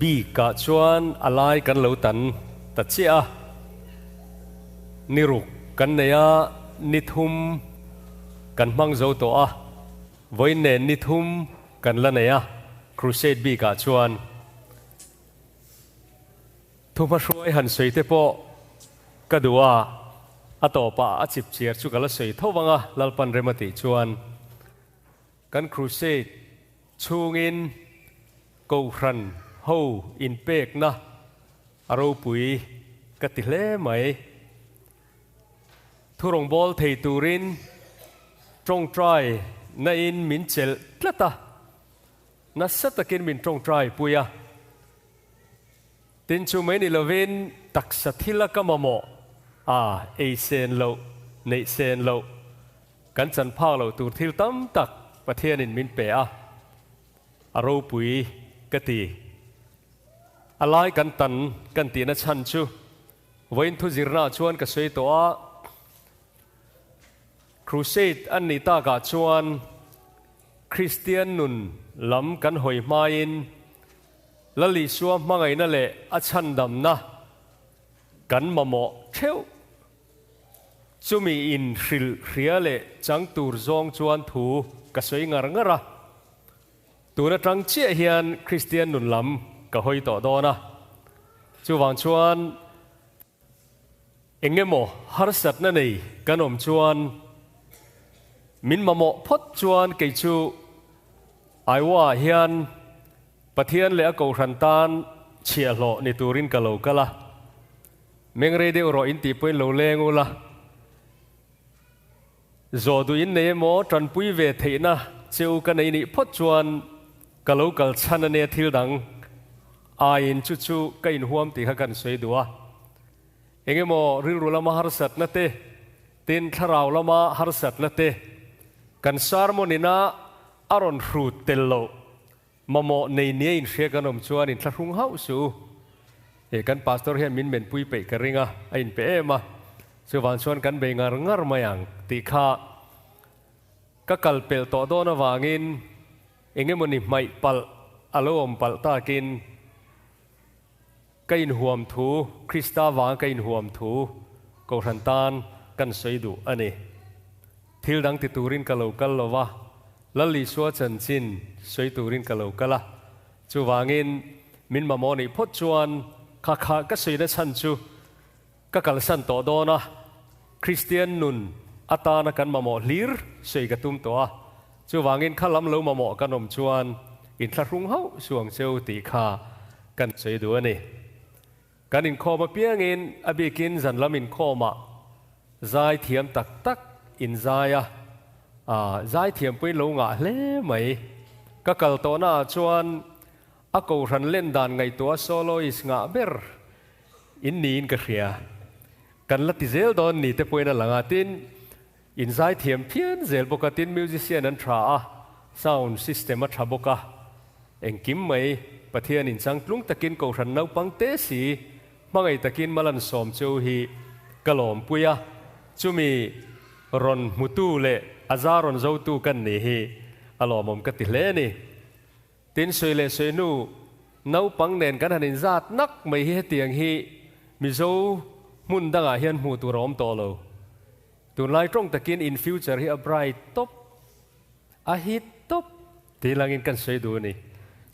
Bikah chuan a lai kan lo tan ta chiah a, ni ruk kan nei a, ni thum kan hmang zo tawh a, vawiin nen ni thum kan la nei a, Crusade bikah chuan thuhmahruai han sawi te pawh ka duh a, a tawpah a chip chiar chu ka la sawi tho vang a, Lalpan rem a tih chuan. Kan crusade chhungin Kohhran ho inpekna a ropui ka ti hle mai. Thurawngbâwl thei turin ṭawngṭai nain min chelh tlat a, nasa takin min ṭawngṭai pui a. Tin chu mai ni lovin taksa thila ka mamawh a ei sen loh, neih sen loh, Kan chan phak loh tur thil tam tak Pathianin min pe a, a ropui ka ti. A lai kan tan kan tihna chhan chu vawiin thu zirnaah chuan ka sawi tawh a, Crusade an nih takah chuan Kristian nun lam kan hawi hmain Lal Isua hmangaihna leh a chhandamna kan mamawh theuh. Chumi in hrilh hria leh chang tur zawng chuan thu ka sawi ngar ngar a. Tun atang chiah hian Kristian nun lam ka hawi tawh dawn a. Chuvang chuan eng emaw harsatna nei kan awm chuan min mamawh phawt chuan kei chu Iowa ah hian Pathian leh a Kohhran tan chhiahhlawh ni turin ka lo kal a. Mengrei deuh rawh in tih pawhin lo leng ula, zawh duh in nei emaw tanpui ve theihna che u ka nei nih phawt chuan ka lo kal chhan ania thil dang aiin chu chu ka inhuam tih kha kan sawi duh a. Eng emaw rilru lama harsatna te, tin thlarau lama harsatna te kan sermon ina a rawn hrut tel loh Mamawh nei nia inhria kan awm chuan inthlahrung hauh suh u. He kan pastor hian min menpui peih ka ring a, a inpe em a, chuvang chuan kan bei ngar ngar mai ang tih kha ka kal pelh tawh dawn avangin eng emawni hmaih palh a lo awm palh takin ka inhuam thu, Krista vanga ka inhuam thu Kohhran tan kan sawi duh a ni. Thil dang ti turin ka lo kal lo va, Lal Isua chanchin sawi turin ka lo kal a. Chuvangin min mamawh nih phawt chuan kha kha ka sawina chhan chu ka kalsan tawh dawn a, Kristian nun atana kan mamawh hlir sawi ka tum tawh a. Chuvangin kha lam lo mamawh kan awm chuan inthlahrung hauh suang cheu tih kha kan sawi duh a ni. Kan inkhawm apiangin a bikin zan lam inkhawmah zai thiam tak tak in zai a, zai thiam pawhin lo ngah hle mai. Ka kal tawhnaah chuan a kohhran len dan ngaihtuah soloist ngah ber in niin ka hria. Kan la ti zel dawn ni te pawhin a lang a, tin In zaithiam phian zel bawk a, tin musician an tha a, sound system a tha bawk a, engkim mai Pathian in changtlung takin Kohhran naupang te si hmangaih takin Malansawm cheu hi ka lawmpui a, chumi rawn hmutu leh a za rawn zotu kan ni hi a lawmawm ka ti hle a ni. Tin sawi leh sawi hnu naupang nen kan han inzat nak mai hi hetiang hi Mizo hmun dangah hian hmuh tur a awm tawh lo. Tunlai tawng takin in future hi a bright tawp, a hit tawp tih langin kan sawi duh a ni.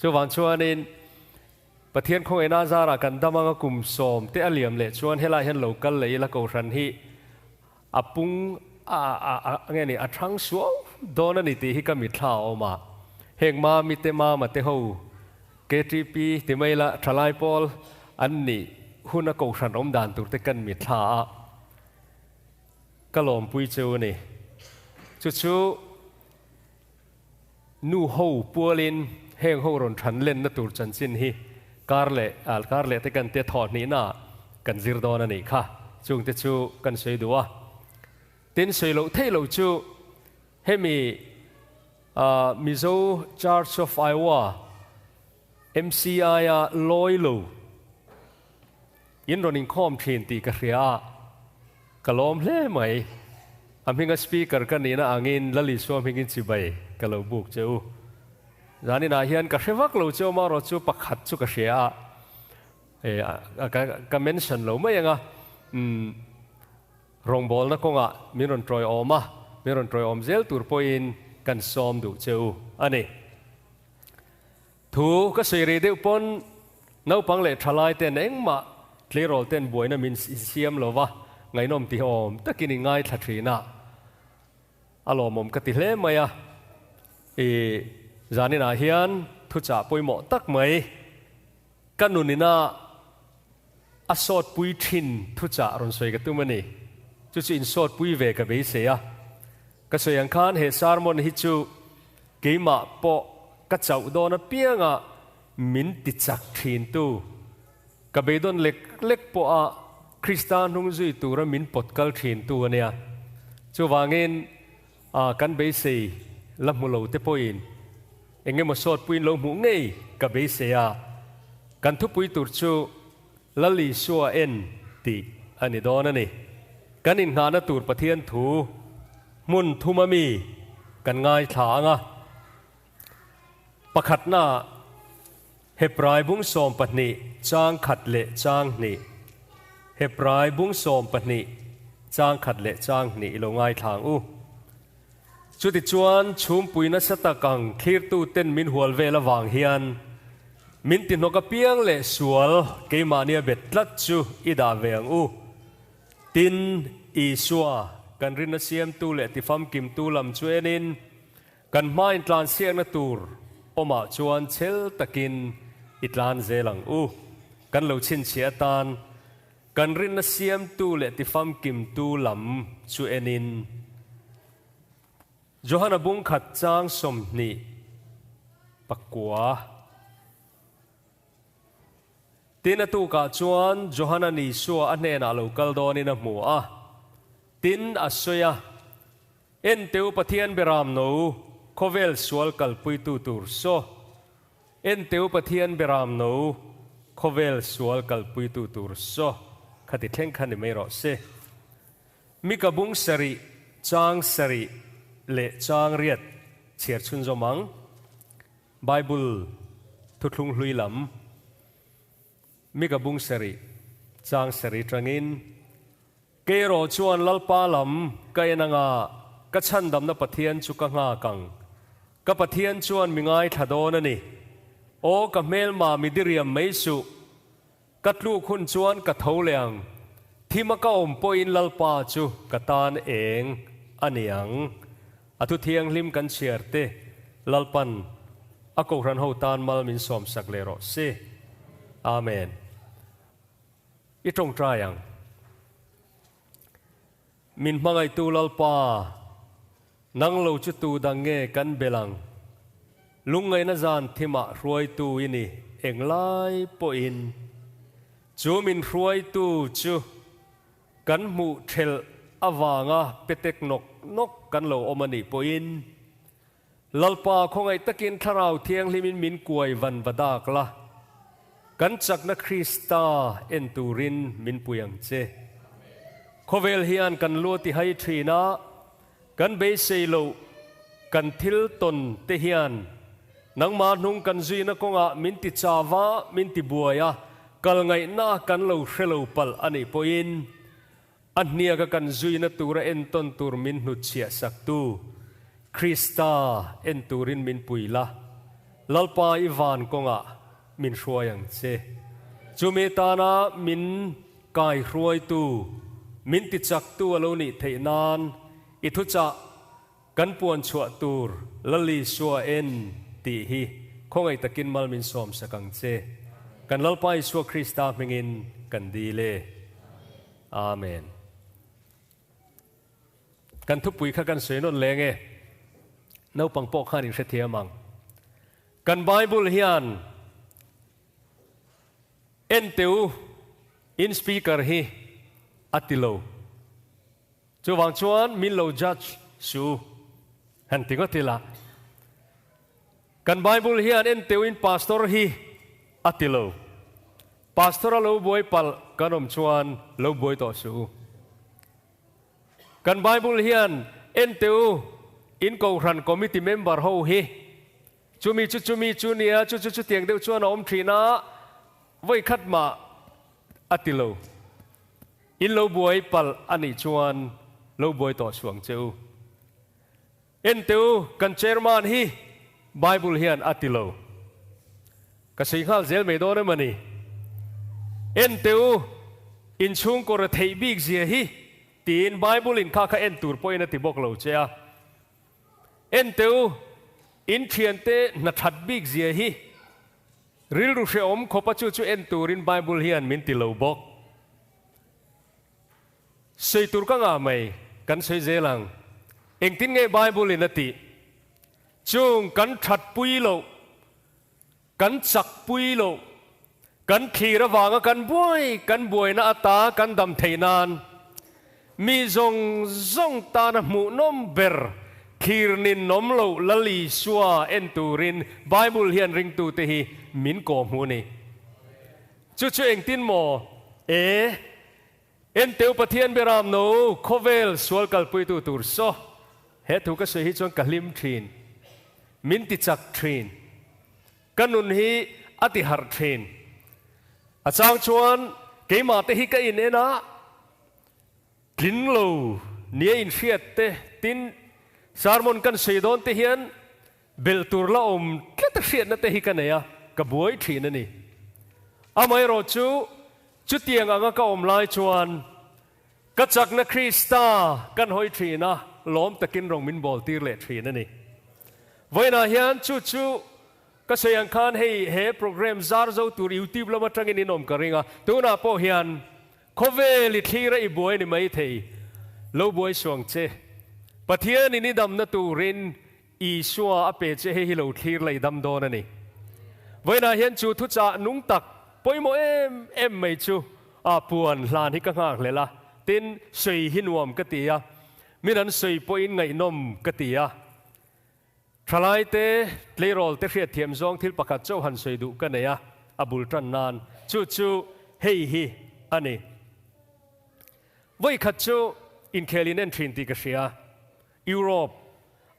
Chuvang chuanin Pathian khawngaihna zarah kan dam anga kum sawm te a liam leh chuan helai hian lo kal leh ila Kohhran hi a pung a a nge ni a thang suau dawn a ni tih hi ka mitthla a awm a. Heng Mami te Mama te ho KTP ti mai ila thalai pawl an nih huna Kohhran awm dan tur te kan mitthla a. Ka lawmpui cheu a ni. Chu chu nu ho pualin heng ho rawn than lenna tur chanchin hi kar leh kar leh te kan tia thawh hnihna ah kan zir dawn a nih kha. Chungte chu kan sawi duh a. Tin sawi loh theih loh chu hemi Mizo Church of Iowa MCI a lawi lo In rawn inkhawm thin tih ka hria a, ka lawm hle mai. A hminga speaker ka nihna angin Lal Isua hmingin chibai ka lo buk che u. Zaninah hian ka hre vak lo chu amaherawh chu pakhat chu ka hria a, ka mention lo mai ang a, umm rawngbawlna kawngah min rawn tawiawm a, min rawn tawiawm zel tur pawhin kan sawm duh che u a ni. Thu ka sawi rih deuh pawn naupang leh thalai ten engmah tleirawl ten buaina min siam lo va, ngaihnawm tihawm takin i ngaithla thin a, a lawmawm ka ti hle mai a. I zaninah hian thuchah pawimawh tak mai ka nunina a sawtpui thin thuchah rawn sawi ka tum a ni. Chu chu insawtpui ve ka beisei a. Ka sawi ang khan he sermon hi chu keimah pawh ka chauh dawn apianga min ti chak thintu, ka beidawn lek lek pawha Krista hnung zui tura min pawt kal thintu a nia. Chuvangin kan beisei la hmu lo te pawhin eng emaw sawtpuiin lo hmuh ngei ka beisei a, kan thupui tur chu Lal Isua en tih a ni dawn a ni. Kan inngahna tur Pathian thu hmun thuma mi kan ngaithla ang a. Pakhatna, Hebrai bung 12 chang khat leh chang hnih. Hebrai bung 12 chang khat leh chang hnih i lo ngaithla ang u. Chutichuan, chhumpui nasa tak ang thlirtuten min hual vel avang hian min tihnawk apiang leh sual keimahnia bet tlat chu i dah ve ang u. Tin, Isua, kan rinna siamtu leh tifamkimtu lam chu enin kan hmain tlansiakna tur awmah chuan chhel takin i tlan zel ang u. Kan lo chhinchhiah atan Kan rinna siamtu leh tifamkimtu lam chu enin Johana bung khat chang 29. Tin a tukah chuan Johana Isua a hnenah lo kal dawnin a hmu a, tin a sawi a, En teu Pathian beram no, khawvel sual kalpuitu tur saw. En teu Pathian beram no khawvel sual kalpuitu tur saw kha ti thleng kha ni mai rawh se. Mika bung sarih, chang sarih leh chang riat chhiar chhunzawm ang. Bible thuthlung hlui lam Mika bung sarih, chang sarih tangin. Kei erawh chuan Lalpa lam ka en anga ka chhandamna Pathian chu ka nghak ang. Ka Pathian chuan mi ngaithla dawn a ni. Aw ka hmelma mi diriam mai suh. Ka tluk hun chuan ka tho leh ang. Thima ka awm pawhin Lalpa chu ka tan eng a ni ang. A thu thianghlim kan chhiar te Lalpan a Kohhran ho tan mal min sawmsak leh rawh se. Amen. I tawngtai ang. Min hmangaihtu Lalpa, nang lo chu tu dang nge kan bel ang? Lungngaihna zan thimah hruaitu i ni englai pawhin. Chu min hruaitu chu kan hmuh thelh avanga petek nawk nawk kan lo awm a nih pawhin, Lalpa khawngaih takin Thlarau Thianghlimin min kuai van va dak la, kan chakna Krista en turin min pui ang che. Khawvel hian kan lu a ti hai thin a, kan beisei loh kan thil tawn te hian nangmah hnung kan zuina kawngah min ti chau a, min ti buai a, kal ngaihna kan lo hre lo palh a nih pawhin A hniaka kan zuina tura entawn tur min hnutchhiah saktu Krista en turin min pui la, Lalpa i van kawngah min hruai ang che. Chumi tana min kai hruaitu, min tichaktu a lo nih theih nan i thuchah kan puan chhuah tur Lal Isua en tih hi khawngaih takin mal min sawmsak ang che. Kan Lalpa Isua Krista hmingin kan dil e. Amen. Kan thupui kha kan sawi nawn leng e. Naupang pawh khan in hrethiam ang. Kan Bible hian en teh u, in speaker hi a ti lo. Chuvang chuan min lo judge suh u. Han ti ngawt ila. Kan Bible hian en teh u in pastor hi a ti lo. Pastor a lo buai palh kan awm chuan lo buai tawh suh u. Kan Bible hian en teh u, in Kohhran Committee member ho hi. Chumi chu chumi chu nia, chu chu chutiang deuh chuan a awm thin a, vawi khat mah a ti lo. In lo buai palh a nih chuan lo buai tawh suang che u. En teh u, kan chairman hi Bible hian a ti lo. Ka sawi nghal zel mai dawn em a ni. En teh u, inchhungkaw retheih bik zia hi tiin Bible in kha kha en tur pawhin a ti bawk lo che a. En teh u, in thiante hna that bik zia hi rilru hrehawm khawpa chu chu en turin Bible hian min ti lo bawk. Sawi tur ka ngah mai, kan sawi zel ang. Engtin nge Bible in a tih? Chung kan that pui loh, kan chak pui loh, kan thlir avanga kan buai, kan buaina ata kan dam theih nan, mi zawng zawng tana hmuhnawm ber thlir ninawm loh Lal Isua en turin Bible hian ringtute hi min kawhhmuh a ni. Chu chu engtin maw? E. Enteu Pathian Beram no khawvel sual kalpuitu tur saw he thu ka sawi hi chuan ka hlim thin, min ti chak thin, ka nun hi a ti harh thin. A chang chuan keimah te hi ka in en a, tling lo nia inhriat te tin sermon kan sawi dawn te hian Belh tur la awm tlat a hriatna te hi ka nei a, ka buai thin a ni. Amaherawh chu, chutiang anga ka awm lai chuan ka chakna Krista kan hawi thin a, lawm takin rawng min bawl tir leh thin a ni. Vawiinah hian chu chu ka sawi ang khan hei he program zar zo tur YouTube lam atangin in awm ka ring a, tunah pawh hian Khawvel i thlir a i buai ni maithei, lo buai suang che. Pathianin i damna turin Isua a pe che hei hi lo thlir la i dam dawn a ni. Vawiinah hian chu thuchah nung tak pawimawh em em mai chu a puan hlan hi ka nghak hlel a, tin sawi hi nuam ka ti a, min an sawi pawhin ngaihnawm ka ti a. Thalaite tleirawl te hriatthiam zawng thil pakhat chauh han sawi duh ka nei a, a bul tan nan chu chu hei hi a ni. Vawikhat chu inkhel in en thin tih ka hria. Europe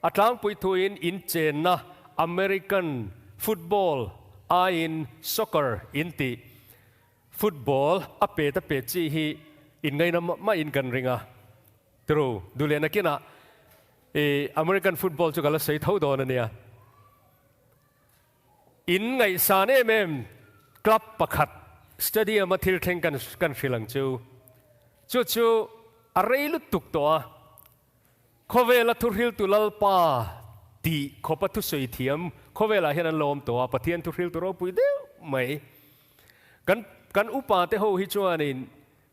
a tlangpui thuin inchenna American football aiin soccer in tih football a pet a pet chi hi inngaina mah in kan ring a. Tru, duhlian nakinah i American football chu ka la sawi tho dawn a nia. In ngaihsan em em club pakhat stadium a thil thleng kan kan hrilh ang chu. Chu chu a rei lutuk tawh a. Khawvela thuhriltu Lalpa tih khawpa thusawi thiam khawvelah hian an lo awm tawh a, Pathian thuhriltu ropui deuh mai. Kan kan upa te ho hi chuanin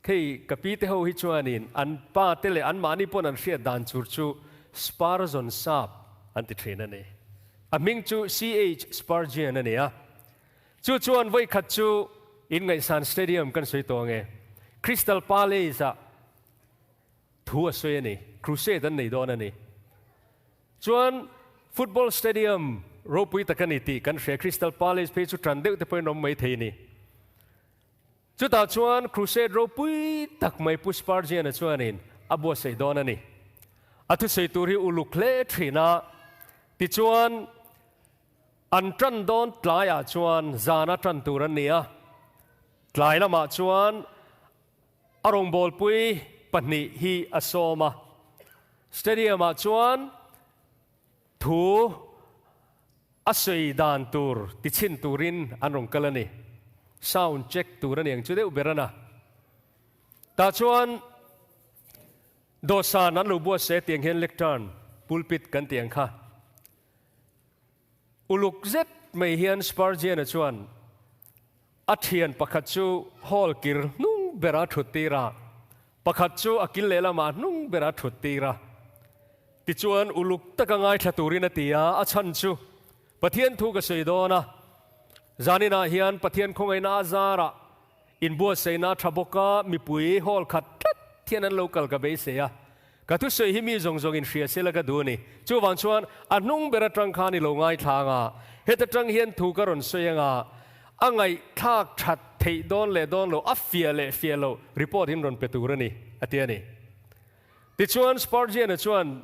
hei ka pi te ho hi chuanin an pa te leh anmahni pawn an hriat dan chur chu Spurgeon sap an ti thin a ni. A hming chu CH Spurgeon a ni a. Chu chuan vawikhat chu Inngaihsan Stadium kan sawi tawh ange, Crystal Palace ah Thu a sawi a ni. Crusade an nei dawn a ni. Chuan football stadium ropui tak a ni tih kan hria. Crystal Palace phei chu tan deuh te pawhin awm mai thei a ni. Chutah chuan crusade ropui tak mai Pu Spurgeon-a chuanin a buatsaih dawn a ni. A thusawi tur hi uluk hle thin a. Tichuan an tan dawn tlaiah chuan zana tan tur an ni a. Tlai lamah chuan A rawngbawlpui pahnih hi a sawm a, stadium-ah chuan thu a sawi dan tur tichhin turin an rawn kal a ni. Sound check tur a ni ang chu deuh ber a na. Tah chuan dawhsan an lo buatsaih a tiang hian lectern, pulpit kan tih ang kha. Uluk zet mai hian Spurgeon-a chuan a thian pakhat chu hall kir hnung bera thut tir a, pakhat chu a kil lehlamah hnung bera thut tir a. Tichuan uluk taka ngaithla turin a ti a, a chhan chu Pathian thu ka sawi dawn a, zaninah hian Pathian khawngaihna a zarah Inbuatsaihna a tha bawk a, mipui hall khat tlat hian an lo kal ka beisei a. Ka thusawi hi mi zawng zawngin hria sela ka duh a ni. Chuvang chuan a hnung ber atang khan i lo ngaithla ang a, heta tang hian thu ka rawn sawi ang a, a ngaihthlak that theih dawn leh dawn lo, a fiah leh fiah lo report in rawn pe tur a ni, a ti a ni. Tichuan Spurgeon-a chuan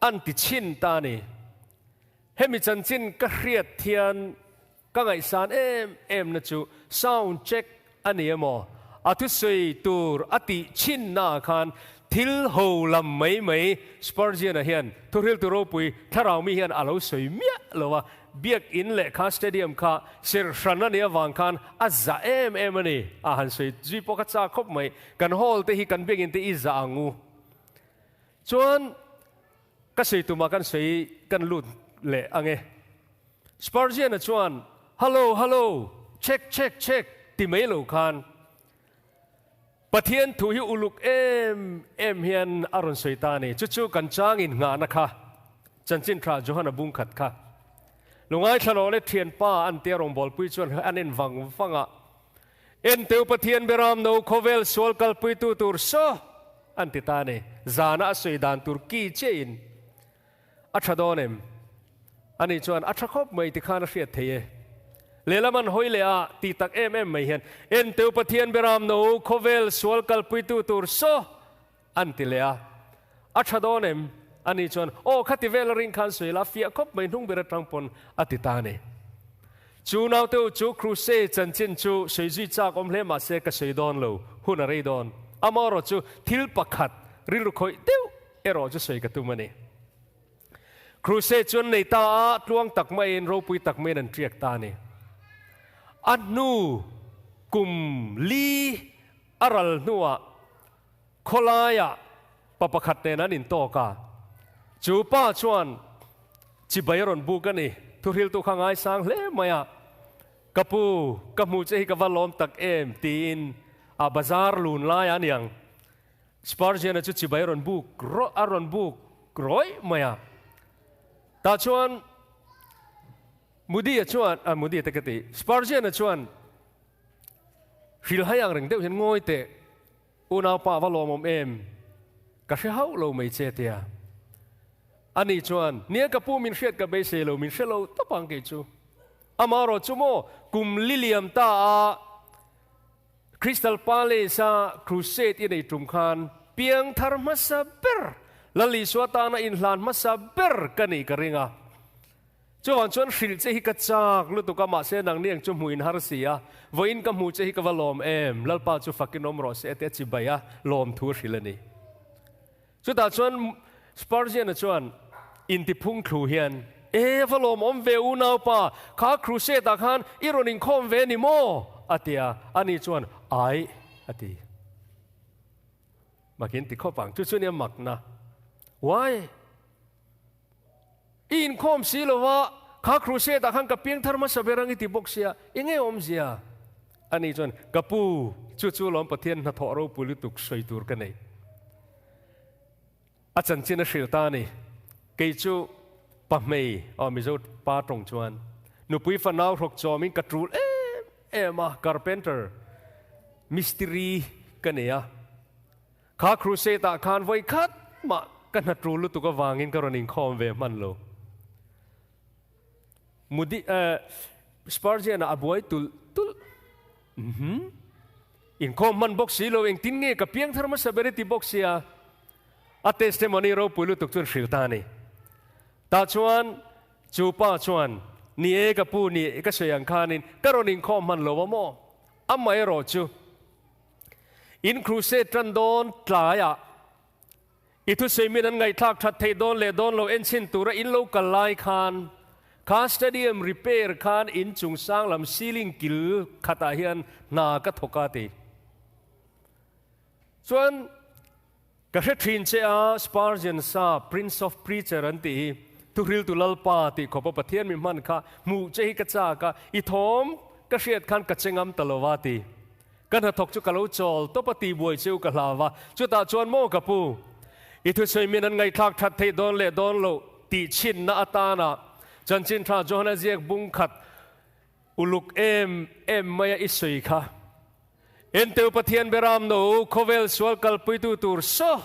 an ti chhin ta a ni. Hemi chanchin ka hriat hian ka ngaihsan em em na chu sound check a ni emaw a thusawi tur a tih chhinna ah khan thil ho lam mai mai Spurgeon-a hian thuhriltu ropui thlarau mi hian a lo sawi miah lo a, Biakin leh kha stadium kha serh hran a nih avang khan a za em em a ni a han sawi zui pawh kha chak khawp mai. Kan hall te hi kan biakin te i za ang u. Chuan ka sawi tumah kan sawi kan lut leh ang e. Spurgeon-a chuan, Hallo, hallo, check, check, check ti mai lo khan Pathian thu hi uluk em em hian a rawn sawi ta a ni. Chu chu kan changin nghahna kha, Chanchin Tha Johana bung khat kha. Lungaithla rawh le thianpa an tia rawngbawlpui chuan an en vang vang a, Enteu Pathian beram no khawvel sual kalpuitu tur saw an ti ta a ni. Zana a sawi dan tur ki chiahin a tha dawn em? Ani chuan a tha khawp mai tikhan a hriat thei e. Lehlam an hawi leh a ti tak em em mai hian Enteu Pathian beram no khawvel sual kalpuitu tur saw an ti leh a. A tha dawn em? Ani chuan, Aw, khati vel a ring khan sawi la, fiah khawp mai hnung ber atang pawn a ti ta a ni. Chu naute chu crusade chanchin chu sawi zui chak awm hle mah se ka sawi dawn lo, hun a rei dawn. Amaherawh chu thil pakhat rilru khawih deuh erawh chu sawi ka tum a ni. Crusade chu an nei ta a, tluang tak maiin ropui tak maiin an tiak ta a ni. A hnu kum li a ral hnuah Khawlaiah pa pakhat nen an intawk a, chu pa chuan chibai a rawn buk a ni. Thuhriltu kha ngaisang hle mai a, Ka pu, ka hmu che hi ka va lawm tak em? tiin a bazar lun lai a niang. Spurgeon-a chu chibai a rawn buk a rawn buk rawih mai a. Tah chuan Moody-a chuan, a Moody-a te ka ti, Spurgeon-a chuan hrilhai ang reng deuh hian ngawi teh. Unaupa va lawmawm em? Ka hre hauh lo mai che tia. Ani chuan, Nia ka pu min hriat ka beisei lo, min hre lo tawp ang kei chu. Amaherawh chu maw, kum li liam ta a Crystal Palace a crusade i nei tum khan piangthar hmasa ber, Lal Isua tana inhlan hmasa ber ka nih ka ring a. Chuvang chuan hrilh che hi ka chak lutuk a, mahse nangni ang chu hmuh in har si a, vawiin ka hmuh che hi ka va lawm em, Lalpa chu fakin awm rawh se tia chibai a lawm thu a hrilh a ni. Chutah chuan Spurgeon-a chuan intiphung thlu hian, E, va lawm awm ve unaupa, kha crusade-ah khan i rawn inkhawm ve ni maw? a ti a, ani chuan, Aih, a ti. Makin ti khawp ang, chu chu nia makna. Why? I inkhawm si lo va, kha crusade ah khan ka piang thar hmasa ber ang i ti bawk sia, i nge awmzia? Ani chuan, Ka pu, chu chu lawm Pathian hnathawh ropui lutuk sawi tur ka nei. A chanchin a hrilh ta a ni. Kei chu pahmei, aw Mizo pa tawng chuan, nupui fanau hrawk chawmin ka tul em em a, carpenter, mistiri ka nei a. Kha crusade ah khan vawi khat mah ka hna tul lutuk avangin ka rawn inkhawm ve hman lo. Mudi eh Spurgeon ah a buai tulh tulh. Uhmm. Inkhawm hman bawk si lo, engtin nge ka piang thar hmasa ber i ti bawk sia. A testimony ropui lutuk chuan hrilh ta a ni. Tah chuan chu pa chuan, Ni e ka pu, ni e ka sawi ang khanin ka rawn inkhawm hman lo a maw? Amaherawh chu In crusade tan dawn tlaiah i thusawi min an ngaihthlak that theih dawn leh dawn lo enchhin tura in lo kal lai khan kha stadium repair khan in chung sang lam ceiling kil khatah hian hna ka thawk a ti. Chuan ka hre thin che a Spurgeon sa Prince of Preacher an tih hi thuhriltu Lalpa tih khawpa Pathian mi hman kha hmuh che hi ka chak a, i thawm ka hriat khan ka che ngam ta lo va ti. Ka hnathawk chu ka lo chawl tawp a tihbuai cheu ka hlau va, chutah chuan maw ka pu, i thusawi min an ngaihthlak that theih dawn leh dawn loh tih chhinna atana Chanchin Tha Johana ziak bung khat uluk em em maia i sawi kha. Enteu Pathian beram no khawvel sual kalpuitu tur saw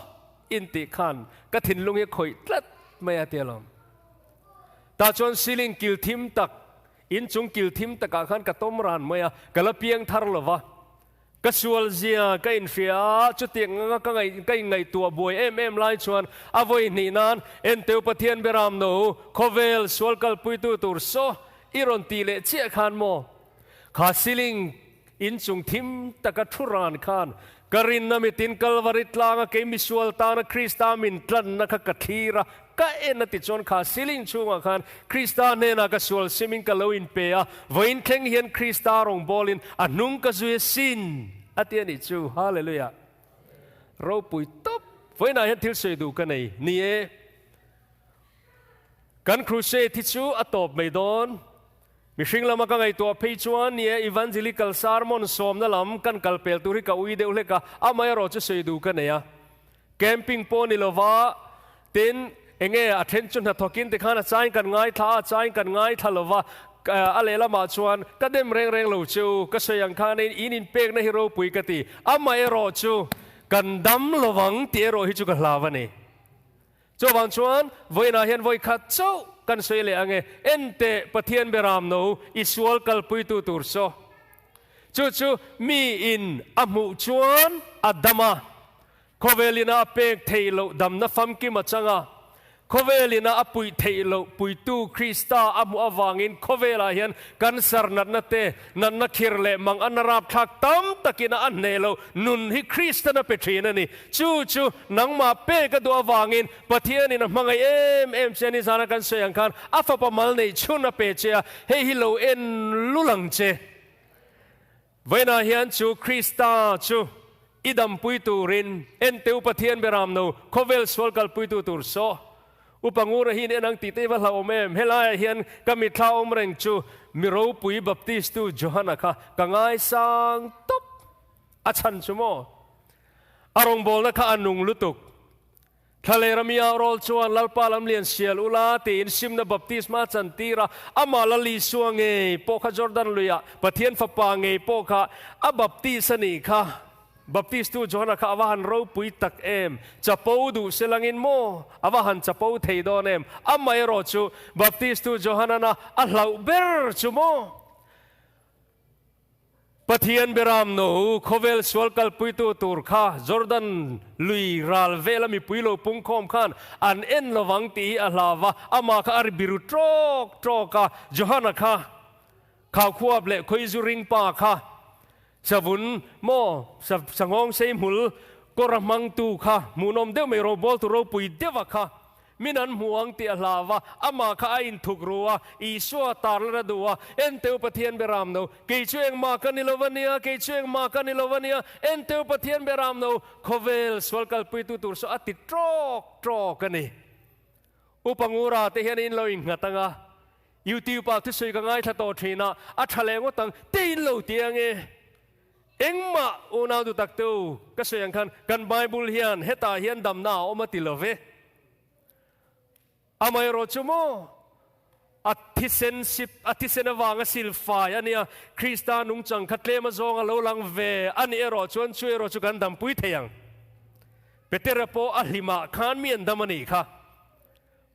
in tih khan ka thinlung hi a khawih tlat mai a ti alawm. Tah chuan ceiling kil thim tak In chung kil thim takah khan ka tawm ran mai a, ka la piang thar lo va. Ka sual zia ka inhria a, chutiang anga ka ngaih ka inngaihtuah buai em em lai chuan a vawi hnih nan Enteu Pathian Beram no khawvel sual kalpuitu tur saw i rawn tih leh chiah khan maw? Kha ceiling inchung thim taka thu ran khan ka rinna mitin Kalvari tlanga kei misual tana Krista min tlanna kha ka thlir a, ka en a ti chuan kha ceiling chhungah khan Krista hnenah ka sual simin ka lo inpe a, vawiin thleng hian Krista rawngbawlin a hnung ka zui a sin a ti a nih chu. Hallelujah! Ropui tawp! Vawiinah hian thil sawi duh ka nei. Ni e, kan crusade hi chu a tawp mai dawn. Mihring lama ka ngaihtuah phei chuan ni e, evangelical sermon sawmna lam kan kal pel tur hi ka ui deuh hlek a, amaherawh chu sawi duh ka nei a. Camping pawh ni lova, tin, enge a then chu hnathawkin tikhan a chain kan ngaithla a, a chain kan ngaithla lova, a lehlamah chuan ka dem reng reng lo che u, ka sawi ang khanin in inpekna hi ropui ka ti, amaherawh chu kan dam lovang tih erawh hi chu ka hlau a ni. Chuvang chuan vawiinah hian vawi khat chauh kan sawi leh ang e, Enteh Pathian Beram no i sual kalpuitu tur saw. Chu chu miin a hmuh chuan a dam a, Khawvelina a pek theih loh damna famkim a chang a, khawvelina a puih theih loh puitu Krista a hmuh avangin khawvelah hian cancer natna te, natna khir leh mang a narap thlak tam takin a a hneh loh nun hi Kristan a pe thin a ni. Chu chu nangmah pek a duh avangin Pathianin a hmangaih em em che a ni. Zana kan sawi ang khan a fapa mal neih chhun a pe che a, hei hi lo en lul ang che. Vawiinah hian chu Krista chu i dampui turin Enteu Pathian Beram no khawvel sual kalpuitu tur saw Upa Ngura hi in en ang tih te i va hlauhawm em? Helaiah hian ka mitthla awm reng chu mi ropui Baptistu Johana kha ka ngaisang tawp. A chhan chu maw? A rawngbawlna kha a nung lutuk. Thlalei ramia rawl chuan Lalpa lam lian sial ula tiin simna baptisma a chantir a, amah Lal Isua ngei pawh kha Jordan luiah Pathian Fapa ngei pawh kha a baptis a nih kha. Baptistu Johana kha a va han ropui tak em! Chapo duh se langin maw a va han chapo thei dawn em? Amaherawh chu Baptistu Johanana a hlauh ber chu maw? Pathian Beram no khawvel sual kalpuitu tur kha Jordan lui ral vela mipui lo pungkhawm khan an en lovang tih hi a hlau a, amah kha a ri biru tawk tawk a, Johana kha Khaukhuap leh Khawizu ring pa kha savun maw sanghawng sei hmul kawr a hmangtu kha hmuhnawm deuh mai robawltu ropui deuha kha Min an hmu ang tih a hlau a, amah kha a inthuk ru a, Isua tarlan a duh a, Enteu Pathian Beram no, kei chu engmah ka ni lo a nia, kei chu engmah ka ni lo a nia, Enteu Pathian Beram no, khawvel sual kalpuitu tur saw a ti tawk tawk a ni. Upa Ngura te hian in lo innghat ang a, YouTube ah thusawi ka ngaithla tawh thin a, a tha leh ngawt ang, te in lo ti ang e. Engmah unau du tak te u, ka sawi ang khan kan Bible hian hetah hian damna a awm a ti lo ve. Amaherawh chu maw, a thisen sip, a thisen avanga silfai a nia, Krista nungchang kha tlem azawng a lo lang ve a nih erawh chuan chu erawh chu kan dampui thei ang. Petera pawh a hlimah khan mi an dam a nih kha.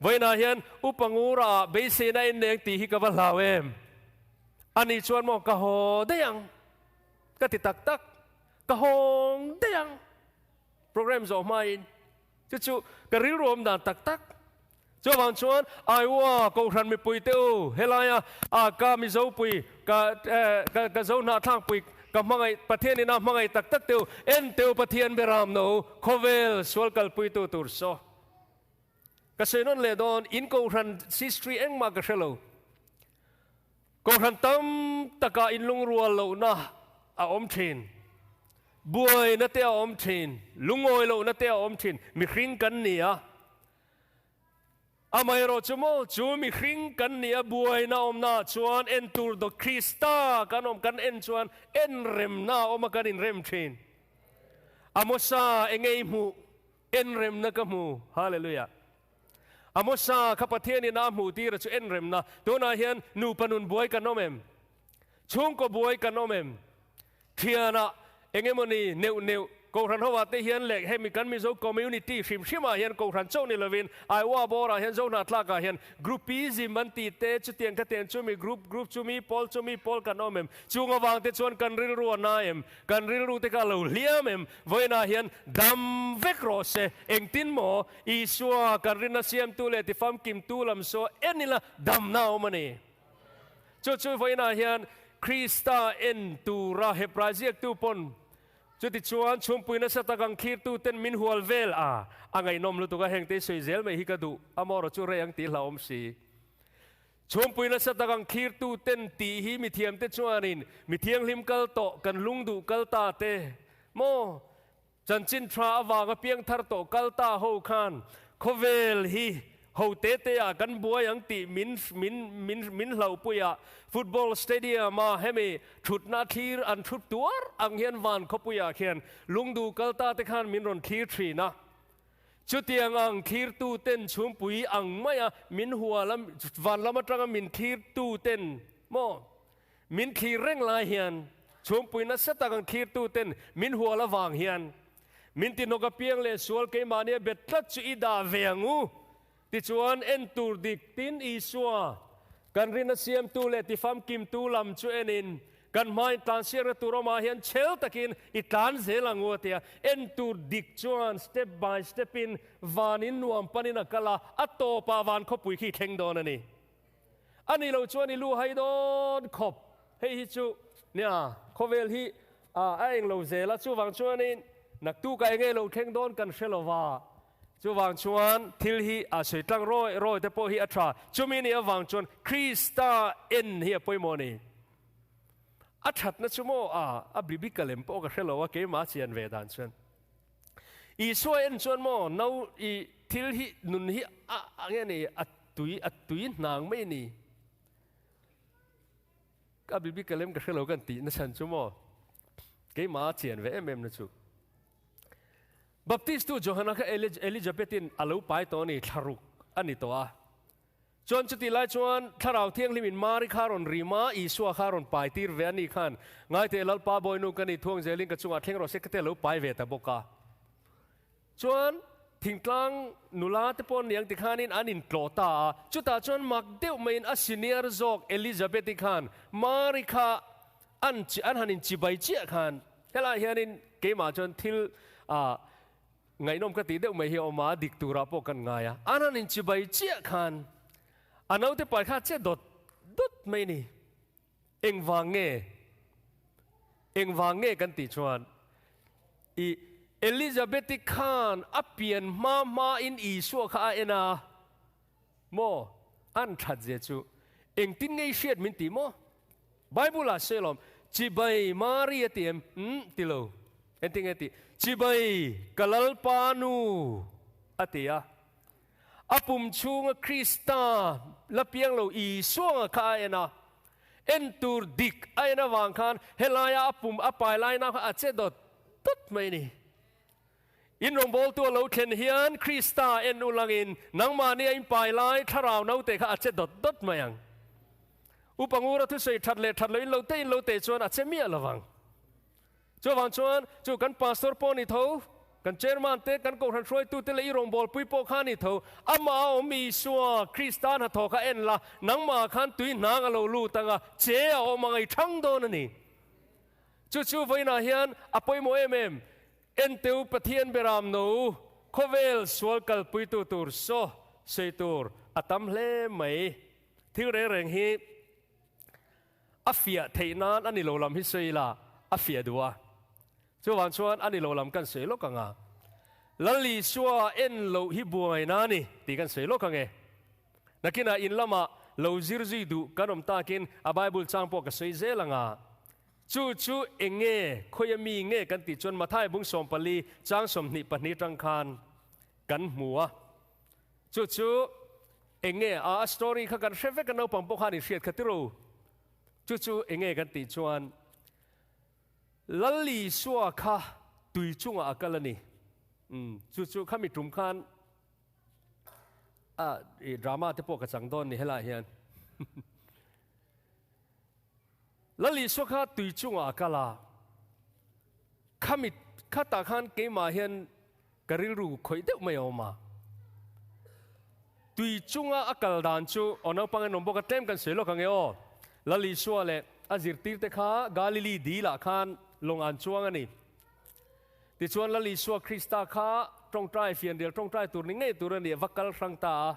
Vawiinah hian Upa Ngura ah beiseina a inneng tih hi ka va hlau em? Ani chuan maw ka haw daih ang ka ti tak tak, ka hawng daih ang program zawh hmain chu chu ka rilru awm dan tak tak. Chuvang chuan Iowa Kohhran mipui te u helaia a ka Mizopui ka ka zo hnahthlakpui ka hmangaih Pathian ina hmangaih tak tak te u en te u Pathian beram no khawvel sual kalpuitu tur saw. Ka sawi nawn leh dawn, in Kohhran history engmah ka hre lo. Kohhran tam takah inlungrual lohna a awm thin, buaina te a awm thin, lungawi lohna te a awm thin, mihring kan ni a. Amaherawh chu maw, chu mihring kan ni a, buaina awmnaah chuan en tur dawt Krista kan awm, kan en chuan en remna a awm a, kan inrem thin. Amosa enge i hmuh? Enremna ka hmu. Hallelujah. Amosa kha Pathian in a hmuh tir a chu enremna. Tunah hian nupa nun buai kan awm em? Chhungkaw buai kan awm em? Thianah eng emawni neuh neuh. Kohhran ho ah te hian leh hemi kan Mizo community hrim hrim ah hian Kohhran chauh ni lovin Iowa bawr ah hian Zohnahthlak ah hian groupism an tih te chutiang khatiang chumi group group chumi pawl chumi pawl kan awm em? Chung avang te chuan kan rilru a na em? Kan rilru te kha a lo hliam em? Vawiinah hian dam vek rawh se. Engtin maw Isua kan rinna siamtu leh tifamkimtu lam saw en ila damna a awm a ni. Chu chu vawiinah hian Krista en tura Hebrai ziaktu pawn chutichuan chhungpui nasa tak ang thlirtuten min hual vel a, a ngaihnawm lutuk a, hengte sawi zel mai hi ka duh, amaherawh chu rei ang tih hlauhawm si. Chhungpui nasa tak ang thlirtuten tih hi mithiamte chuanin mithianghlim kal tawh kan lungduh kal ta te maw? Chanchin tha avanga piangthar tawh kal ta ho khan khawvel hi ho te te ah kan buai ang tih min min min min hlauhpui a, football stadium a hemi thutna thlir an thut tuar ang hian van khawpui ah khian lungduh kal ta te khan min rawn thlir thin a. Chutiang ang thlirtu ten chhumpui ang maia min hual a, van lam atanga min thlirtu ten maw Min thlir reng lai hian chhungpui nasa tak ang thlirtuten min hual avang hian min tihnawk apiang leh sual keimahnia bet tlat chu i dah ve ang u. Tichuan, en tur dik tin Isua, kan rinna siamtu leh tifamkimtu lam chu enin kan hmain tlansiakna tur awmah hian chhel takin i tlan zel ang u a ti a. En tur dik chuan step by step-in vanin nuam panin a kal a, a tawpah van khawpui khi thleng dawn a ni. A ni lo chuan i lu hai dawn khawp. Hei hi chu nia khawvel hi a eng lo zel a, chuvang chuanin naktukah eng nge lo thleng dawn kan hre lo va, chuvang chuan thil hi a sawi tlang rawi rawi te pawh hi a tha. Chumi nih avang chuan Krista en hi a pawimawh a ni. A thatna chu maw a a biblical em pawh ka hre lo a, keimah chian ve dan chuan. Isua en chuan maw no i thil hi nun hi a a nge ni a tui a tui hnang mai ni. Ka biblical em ka hre lo kan tih na chhan chu maw keimah a chian ve em em na chu. Baptist tu Johana kha Elizabeth-in a lo pai tawh a ni thlaruk a ni tawh a. Chuan chutih lai chuan Thlarau Thianghlimin Mari kha rawn rim a, Isua kha rawn pai tir ve a ni khan, Ngaiteh Lalpa Bawinu ka ni thuang zelin ka chungah thleng rawh se ka te lo pai ve ta bawk a. Chuan thingtlang nula te pawh niang tikhanin an intlawh ta a, chutah chuan mak deuh maiin a senior zawk Elizabeth-i khan Mari kha an an han inchibai chiah khan helaiah hianin keimah chuan thil ah Ngaihnawm ka tih deuh mai hi a awm a, dik turah pawh kan ngai a. An han inchibai chiah khan a naute pai kha che dawt dawt mai ni. Engvang nge? Engvang nge kan tih chuan i Elizabeth-i khan a pian hma hmain Isua kha a en a maw? An that zia chu engtin nge i hriat min ti maw? Bible ah sawi alawm, Chibai Mari a ti em? Umm ti lo. Engtin nge tih? Chibai ka Lalpa nu a ti a. A pum chhunga Krista la piang lo Isuanga kha a en a. En tur dik a en avang khan helaia a pum a pai laina kha a che dawt dawt mai a ni. In rawngbawltu a lo thlen hian Krista en ulangin nangmahni a inpai lai thlarau naute kha a che dawt dawt mai ang. Upa Ngura thusawi that leh that loin lo te in lo te chuan a che miah lovang. Chuvang chuan chu kan pastor pawh ni tho, kan chairman te, kan kohhran hruaitu te leh i rawngbawlpui pawh kha ni tho, amah a awm Isua Krista hnathawh kha en la, nangmah khan tui hnang a lo lut anga che a awm anga i thang dawn a ni. Chu chu vawiinah hian a pawimawh em em. Enteu Pathian beram no khawvel sual kalpuitu tur saw sawi tur a tam hle mai. Thil reng reng hi a fiah theih nan a ni lo lam hi sawi ila a fiah duh a. Chuvang chuan a ni lo lam kan sawi lawk ang a. Lal Isua en loh hi buaina a ni tih kan sawi lawk ang e. Nakinah in lamah lo zir zui duh kan awm takin a Bible chang pawh ka sawi zel ang a. Chu chu eng nge, khawia mi nge kan tih chuan Mathai bung 14 chang 22 tang khan kan hmu a. Chu chu eng nge, a story kha kan hre vek a, naupang pawh khan i hriat kha tiro. Chu chu eng nge kan tih chuan Lal Isua kha tui chungah a kal a ni. Umm, chu chu khami tum khan a drama te pawh ka chang dawn ni helaiah hian. Lal Isua kha tui chungah a kal a, khami Khatah khan keimah hian ka rilru khawih deuh mai a awm a. Tui chunga a kal dan chu aw naupang en awm bawk a, tlem kan sawi lawk ang e aw. Lal Isua leh a zirtirte kha Galili dilah khan lawng an chuang a ni. Tichuan Lal Isua Krista kha tawngtai fianrial tawngtai tur ni ngei tur a ni a va kal hrang ta a.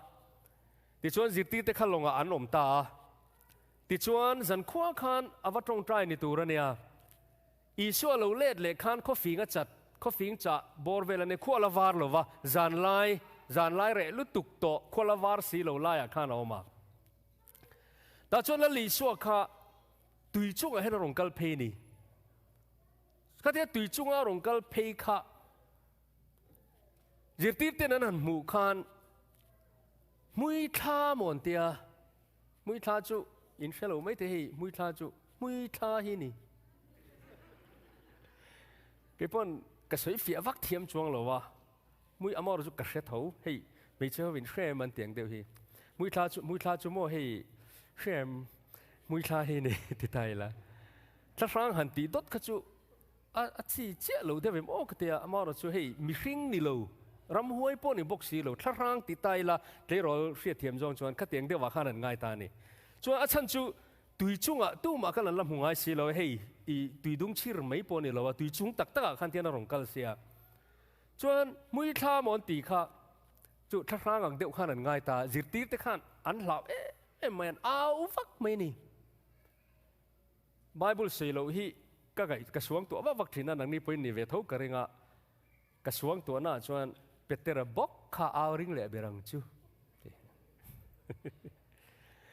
Tichuan zirtirte kha lawngah an awm ta a. Tichuan zankhua khan a va tawngtai ni tur a nia. Isua lo let leh khan khawfing a chat, khawfing chah bawr vel a ni, khua la var lo va, zanlai, zanlai reh lutuk tawh, khua la var si lo laiah khan a awm a. Tah chuan Lal Isua kha tui chungah hian a rawn kal phei ni. Khatia tui chunga a rawn kal phei kha zirtirten an han hmuh khan hmui thla maw an tia, Hmui thla chu in hre lo mai te hei hmui thla chu hmui thla hi ni. Kei pawn ka sawi fiah vak thiam chuang lo a, hmui amawr chu ka hre tho hei hmeichhe ho in hre em an ti ang deuh hi. Hmui thla chu hmui thla chu maw hei hre em hmui thla hi ni ti ta ila. Thla hrang han tih dawt kha chu A a chi chiah lo deuh em aw ka tia, amaherawh chu hei mihring ni lo, ramhuai pawh ni bawk si lo, thlahrang ti ta ila tleirawl hriatthiam zawng chuan khatiang deuhah khan an ngai ta a ni. Chuan a chhan chu tui chungah tumah khan an la hmu ngai si lo, hei i tui dung chhir mai pawh ni lo a, tui chung tak takah khan tian a rawn kal sia. Chuan hmui thla maw an tih kha chu thlahrang ang deuh khan an ngai ta, zirtir te khan an hlau em em mai, an au vak mai a ni. Bible sawi loh hi ka ngaih ka suang tuah vak vak thin a, nangni pawhin ni ve tho ka ring a, ka suang tuahna ah chuan Petera bawk kha au ring leh ber ang chu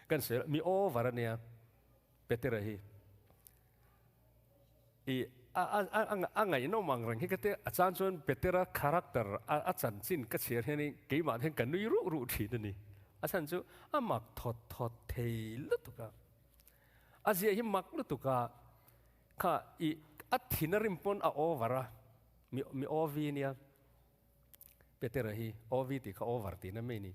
kan sawi mi over a nia Petera hi i a a a a ngaihnawm ang reng hi ka tia a chang chuan Petera character a a chanchin ka chhiar hianin keimah hian ka nui ruh ruh thin a ni, a chhan chu a mak thawt thawt thei lutuk a. A zia hi mak lutuk a, kha i a thin a rim pawn a over a, mi mi ovi nia, Petera hi ovi tih kha over tihna mai ni.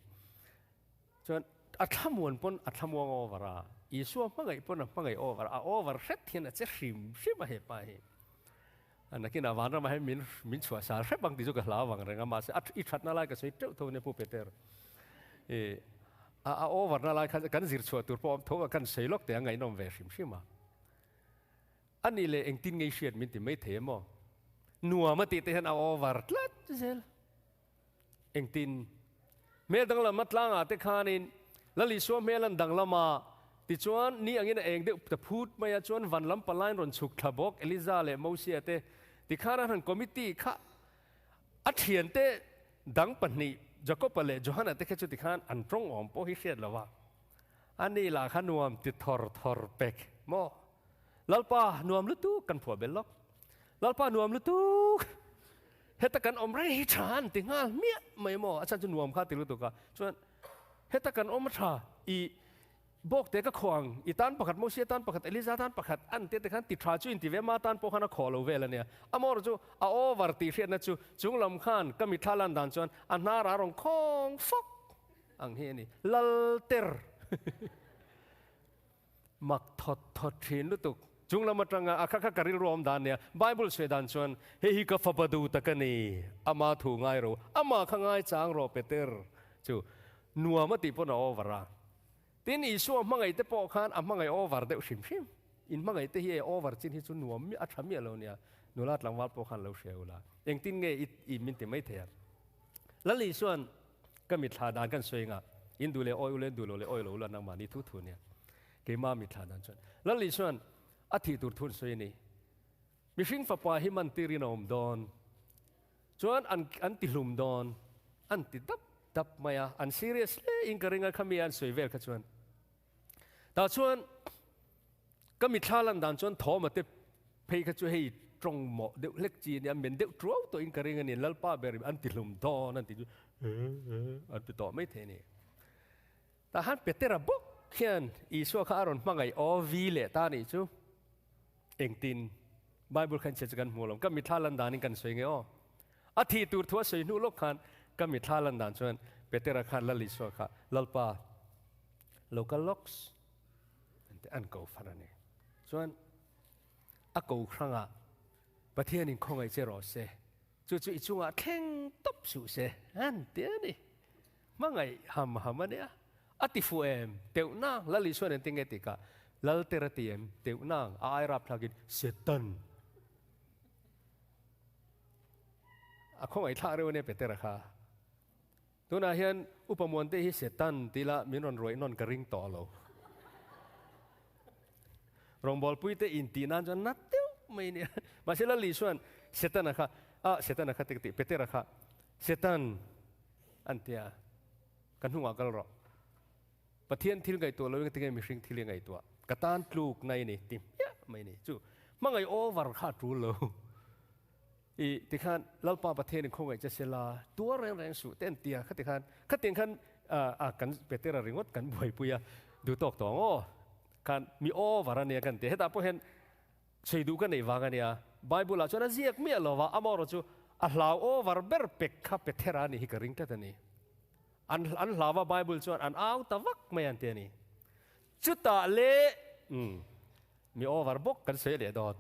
Chuan a thlamuan pawn a thlamuang over a, Isua hmangaih pawn a hmangaih over a, a over hret hian a che hrim hrim a hepa hi. A nakinah vanramah hian min min chhuah sal hrep ang tih chu ka hlau vang reng a, mahse a i thatna lai ka sawi teuh tho nia Pu Peter. I a a over na lai kha kan zir chhuah tur pawh awm tho a, kan sawi lawk teh a ngaihnawm ve hrim hrim a. A nih leh engtin ngei hriat min ti mai thei em aw? Nuam a tih te hian a over tlat zel. Engtin? Hmel danglam a tlangah te khanin Lal Isua hmel an danglam a, tichuan ni angin a eng deuh ta phut mai a, chuan van lam palain rawn chhuk thla bawk Eliza leh Mosia te, tikhan an han committee kha a thiante dang pahnih Jakoba leh Johana te kha chu tikhan an tawng awm pawh hi hriat lo a, ani lah kha nuam ti thawr thawr pek maw? Lalpa nuam lutuk kan phuah bel lawk. Lalpa nuam lutuk. Heta kan awm reng hi tha an ti nghal hmiah mai maw? A chhan chu nuam kha ti lutuk a. Chuan heta kan awm a tha i bawk te ka khuang i tan pakhat Mosia tan pakhat Eliza tan pakhat an te te khan ti tha chu in ti ve ma tan pawh khan a khawh lo vel a nia. Amawr chu a over tih hriatna chu chung lam khan ka mitthla lan dan chuan a hnar a rawn khawng fawk ang hi a ni. Lalter. Mak thawt thawt thin lutuk. Chung lam atanga a kha kha ka rilru awm dan nia. Bible sawi dan chuan, Hei hi ka fapa duh tak a ni, ama thu ngai ro, ama kha ngai chang rawh Peter chu nuam a tih pawn a over a. Tin, Isua hmangaih te pawh khan a hmangaih over deuh hrim hrim. In hmangaih te hi e over chin hi chu nuam a tha miah lo nia. Nula tlangval pawh khan lo hria ula. Engtin nge i i min ti mai thei a? Lal Isua'n ka mitthla dan kan sawi anga, in duh leh awi ula, in duh lo leh awi lo ula nangmahni thu thu nia. Keimah mitthla dan chuan Lal Isua'n a thih tur thu an sawi a ni. Mihring fapa hi man tirin a awm dawn chuan an an ti hlum dawn, an ti dap dap mai a, an serious hle in ka ring a khami an sawi vel kha chuan. Tah chuan ka mitthla lan dan chuan Thawma te phei kha chu hei tawng mawh deuh hlek chi a nia, men deuh tuau tawh in ka ring a ni, Lalpa ber an ti hlum dawn an ti chu an ti tawh mai thei a ni. Tah khan Petera bawk hian Isua kha a rawn hmangaih aw vi leh ta nih chu engtin Bible khan chhiat chu kan hmu lo, ka mitthla lan danin kan sawi nge aw. A thih tur thu a sawi hnu lawk khan ka mitthla lan dan chuan Petera khan Lal Isua kha Lalpa lo kal lawks an ti an ko fan a ni. Chuan a ko hrangah Pathianin khawngaih che rawh se, chu chu i chungah thleng tawp suh se an ti a ni. Hmangaih ham ham a nia. A ti fuh em? Teuh nang, Lal Isuan engtin nge tikah Lal ter a ti em? Teuh nang, a ai rapthlakin Setan! A khawngaih thlak reuh a nia Petera kha. Tunah hian Upa Muante hi Setan tih lah min rawn ruaih nawn ka ring tawh lo. Rawngbawlpui te intih nan chuan nat deuh mai nia. Mahse Lal Isuan Setana kha, ah Setana kha ti ka ti, Petera kha Setan an ti a, ka hnungah kal rawh. Pathian thil ngaihtuah loin ka ti nge mihring thil i ngaihtuah. Ka tan tluk na i ni ti hmiah mai ni. Chu hmangaih over kha a tul lo. I tikhan Lalpa Pathian in khawngaih che sela tuar reng reng suh te an ti a, khati khan khatiang khan a kan Petera ringawt kan buaipui a, duh tawk tawh ang aw, khan mi over a nia kan ti a, hetah pawh hian sawi duh ka neih vang a nia, Bible ah chuan a ziak miah lo va, amaherawh chu a hlau over ber pek kha Petera a nih hi ka ring tlat a ni. An an hlau a Bible chuan an au ta vak mai an ti a ni. Chutah leh mi over bawk kan sawi leh dawn.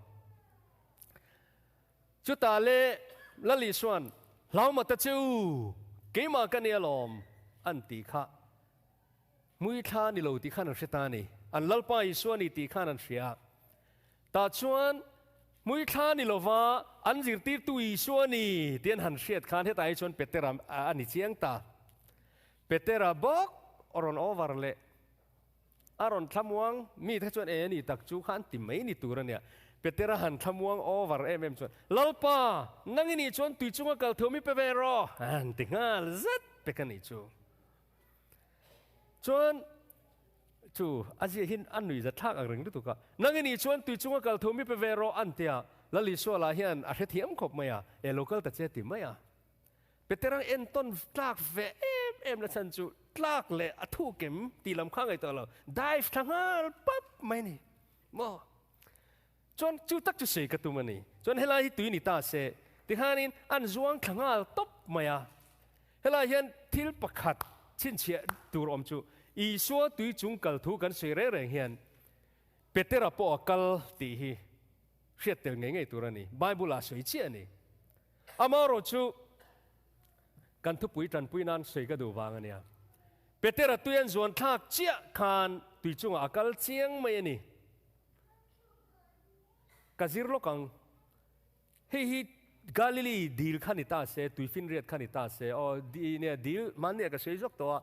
Chutah le Lal Isua'n, Hlaumata che u, keimah ka ni alawm, an ti kha. Hmui thla ni lo tih khan an hre ta a ni. An Lalpa Isua ni tih khan an hria. Tah chuan hmui thla ni lova an zirtirtu Isua ni tih an han hriat khan hetah hi chuan Petera a ni chiang ta. Petera bawk a rawn over leh. A rawn thlamuang, mi te chuan e ni tak chu kha an ti mai ni tur a nia. Petera han thlamuang over em em chuan, Lalpa, nang i nih chuan tui chunga kal thu mi pe ve rawh, an ti nghal zet pek a nih chu. Chuan chu a zia hi a nui zathlak ang reng lutuk a, Nang i nih chuan tui chunga kal thu mi pe ve rawh, an ti a. Lal Isua lah hian a hrethiam khawp mai a, E lo kal ta che ti mai a. Peterang entawn tlak ve em em na chhan chu tlak leh a thu kem tih lam kha ngaihtuah lo, dive thla nghal pap mai a ni maw? Chuan chu tak chu sawi ka tum a ni. Chuan helai hi tui ni ta se tikhanin an zuang thla nghal tawp mai a. Helai hian thil pakhat chhinchhiah tur awm chu Isua tui chung kal thu kan sawi reng reng hian Petera pawh a kal tih hi hriat tel ngei ngei tur a ni. Bible-ah sawi chiah a ni. Amaherawh chu kan thupui tanpui nan sawi ka duh vang a nia. Petera tui an zuan thlak chiah khan tui chungah a kal chiang mai a ni. Ka zir lawk ang. Hei hi Galilee dil kha ni ta se, tuifinriat kha ni ta se, aw nia dil hmanni ah ka sawi zawk tawh a,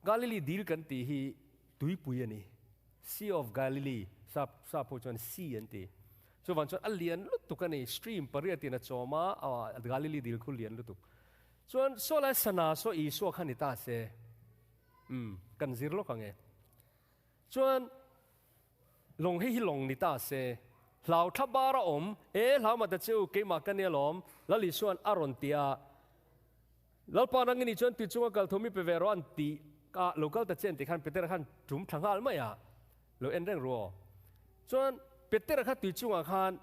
Galilee dil kan tih hi tuipui a ni. Sea of Galilee, sap sap ho chuan sea an ti. Chuvang chuan a lian lutuk a ni, stream pariatin a chawm a, Galilee dil khu lian lutuk. Chuan saw lai sana saw Isua kha ni ta se, umm, kan zir lawk ang e. Chuan lawng hei hi lawng ni ta se, hlau thla bar a awm, e hlau mah ta che u, keimah ka nia lawm, Lal Isua'n a rawn ti a, Lalpa nang i nih chuan ti chunga kal thu mi pe ve rawh an ti a, lo kal ta che an tih khan Petera khan tum thla nghal mai a, lo en reng ru aw. Chuan Petera kha tui chungah khan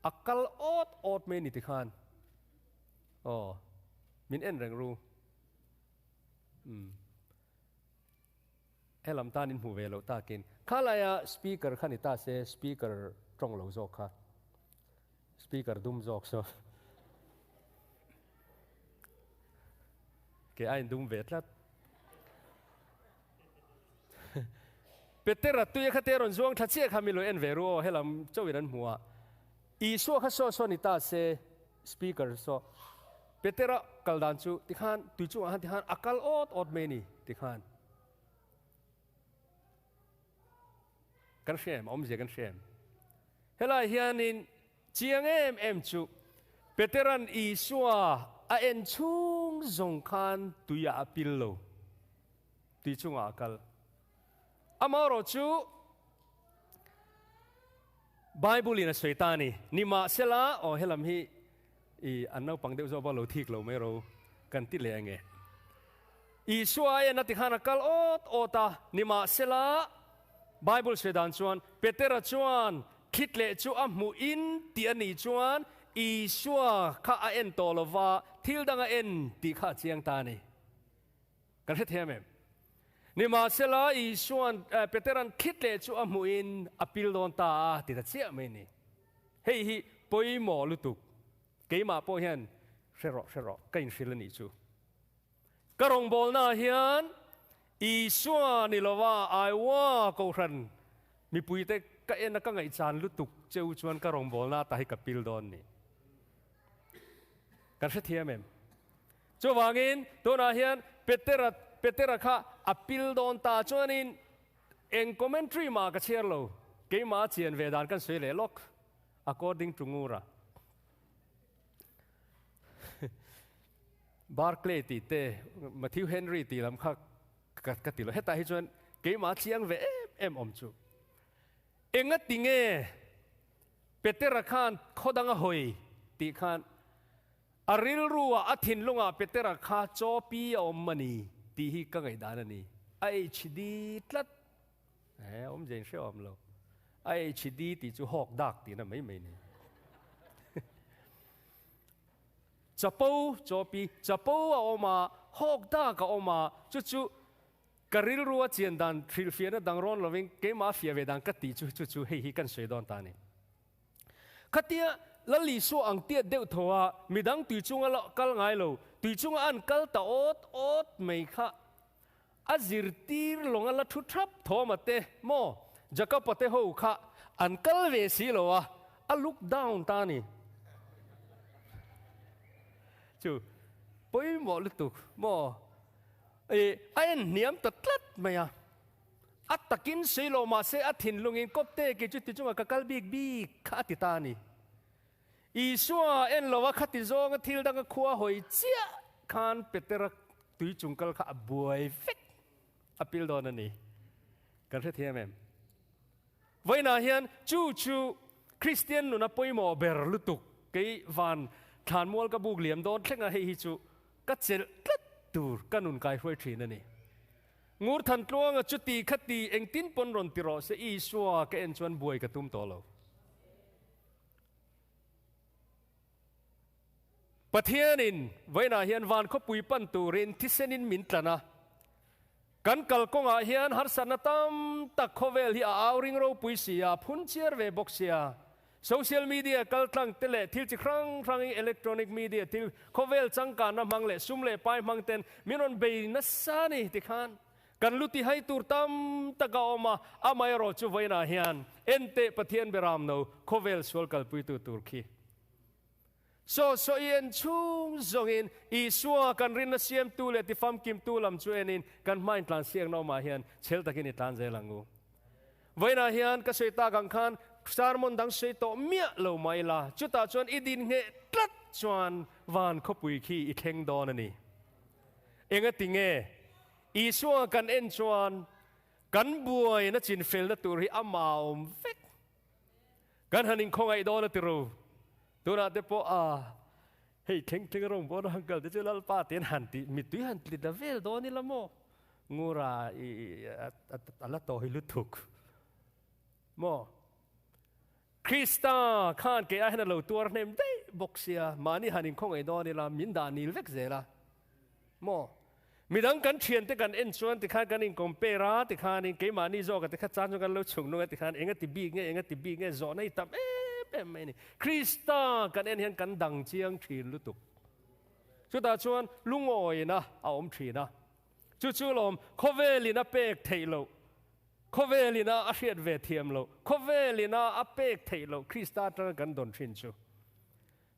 a kal awt awt mai a ni tikhan aw min en reng ru. Umm helam tan in hmu ve loh takin khalaia speaker kha ni ta se speaker tawng lo zawk kha speaker dum zawk saw ke a in dum ve tlat. Petera tuia kha te rawn zuang thla chiah kha mi lo en ve ru aw, helam chauhin an hmu a. Isua kha saw saw ni ta se, speaker saw Petera kal dan chu tikhan tui chungah khan tikhan a kal awt awt mai a ni tikhan. Kan hria em? A awmzia kan hria em? Helai hianin chiang em em chu Petera'n Isua a en chhung zawng khan tuiah a pil lo. Tui chungah a kal. Amaherawh chu Bible in a sawi ta a ni. Nimahsela, aw helam hi i an naupang deuh zawk bak lo thik lo mai ro kan ti leh ange. Isua a en a tikhan a kal awt awt a, nimahsela Bible sawi dan chuan Petera chuan thlit leh chu a hmuh in tih a nih chuan Isua kha a en tawh lova thil dang a en tih kha a chiang ta a ni. Kan hre thiam em? Nimahsela, Isua'n Petera'n thlit leh chu a hmuhin a pil dawn ta a ti ta chiah mai a ni. Hei hi pawimawh lutuk. Keimah pawh hian hre rawh hre rawh ka inhrilh a nih chu. Ka rawngbawlnaah hian Isua ni lova Iowa Kohhran mipuite ka en a ka ngaihchan lutuk cheu chuan ka rawngbawlna ata hi ka pil dawn ni. Kan hrethiam em? Chuvangin tunah hian Petera Petera kha a pil dawn ta chuanin eng commentary mah ka chhiar lo, keimah a chian ve dan kan sawi leh lawk according to Ngura. Barclay tih te, Matthew Henry tih lam kha ka ti lo. Hetah hi chuan keimah chiang ve em em awm chu. Enga ti nge Petera khan khaw danga hawi tih khan a rilruah a thinlungah Petera kha chaw pi a awm a ni tih hi ka ngaihdan a ni. A HD tlat. Eh, awmzia in hre awm lo. A HD tih chu hawk dak tihna mai mai ni. Chapo, chawpi, chapo a awm a, hawk dak a awm a, chu chu ka rilru a chian dan hrilhfiahna dang rawn lovin keimah a fiah ve dan ka tih chu chu chu hei hi kan sawi dawn ta a ni. Khatia Lal Isua ang tiat deuh tho a, midang tui chunga la kal ngai lo, tui chunga an kal ta awt awt mai kha A zirtir lawng a la thu thap Thoma te maw Jacob-a te ho kha an kal ve si lo a, a look down ta a ni. Chu pawimawh lutuk maw i a en hniam ta tlat mai a, a takin sawi lo mahse a thinlungin kawpte kei chu ti chunga ka kal bik bik kha a ti ta a ni. Isua en lo a khati zawnga thil danga khua hawi chiah khan Petera tui chung kal kha a buai vek a pil dawn a ni. Kan hrethiam em? Vawiinah hian chu chu Kristian nuna pawimawh ber lutuk kei van thlanmual ka buk liam dawn thlenga hei hi chu ka chelh tlat tur ka nun kai hruai thin a ni. Ngur Thantluanga chuti khati engtin pawn rawn ti rawh se Isua ka en chuan buai ka tum tawh lo. Pathianin vawiinah hian van khawpui pan turin thisenin min tlan a. Kan kalkawngah hian harsatna tam tak khawvel hi a au ring ropui si a, phun chiar ve bawk sia. Social media kaltlang te leh thil chi hrang hrangin electronic media thil khawvel changkanna hmang leh sum leh pai hmang ten min rawn bei nasa a ni tikhan Kan lu tihai tur tam tak a awm a, amaherawh chu vawiinah hian enteh Pathian beram no khawvel sual kalpuitu tur khi. Saw saw i en chhung zawngin Isua kan rinna siamtu leh tifamkimtu lam chu enin kan hmain tlan siakna awmah hian chhel takin i tlan zel ang u. Vawiinah hian ka sawi tak ang khan sermon dang sawi tawh miah lo mai la, chutah chuan i din ngheh tlat chuan van khawpui khi i thleng dawn a ni. Engati nge? Isua kan en chuan kan buaina chinfelna tur hi a maawm vek. Kan han inkhawngaih dawn a ti ro. Tunah te pawh a hei thleng thleng rawng pawh a kal te chu Lalpa te an han ti mittui han tli ta vel dawn ila maw? Ngura i a la tawi lutuk maw? Krista khan kei ai hian a lo tuar hnem daih bawk sia, mahni han inkhawngaih dawn ila min dah nil vek zel a maw? Midang kan thiante kan en chuan tikhan kan in compare a, tikhanin keimahni zawka te kha chan chuan kan lo chhuk nung a, tikhan eng a ti bik nge, eng a ti bik nge zawhna i tam em em mai a ni. Krista kan en hian kan dang chiang thin lutuk. Chutah chuan lungawina a awm thin a. Chu chu lawm khawvelin a pek theih loh, khawvelin a a hriat ve thiam loh, khawvelin a a pek theih loh Krista atanga kan dawn thin chu.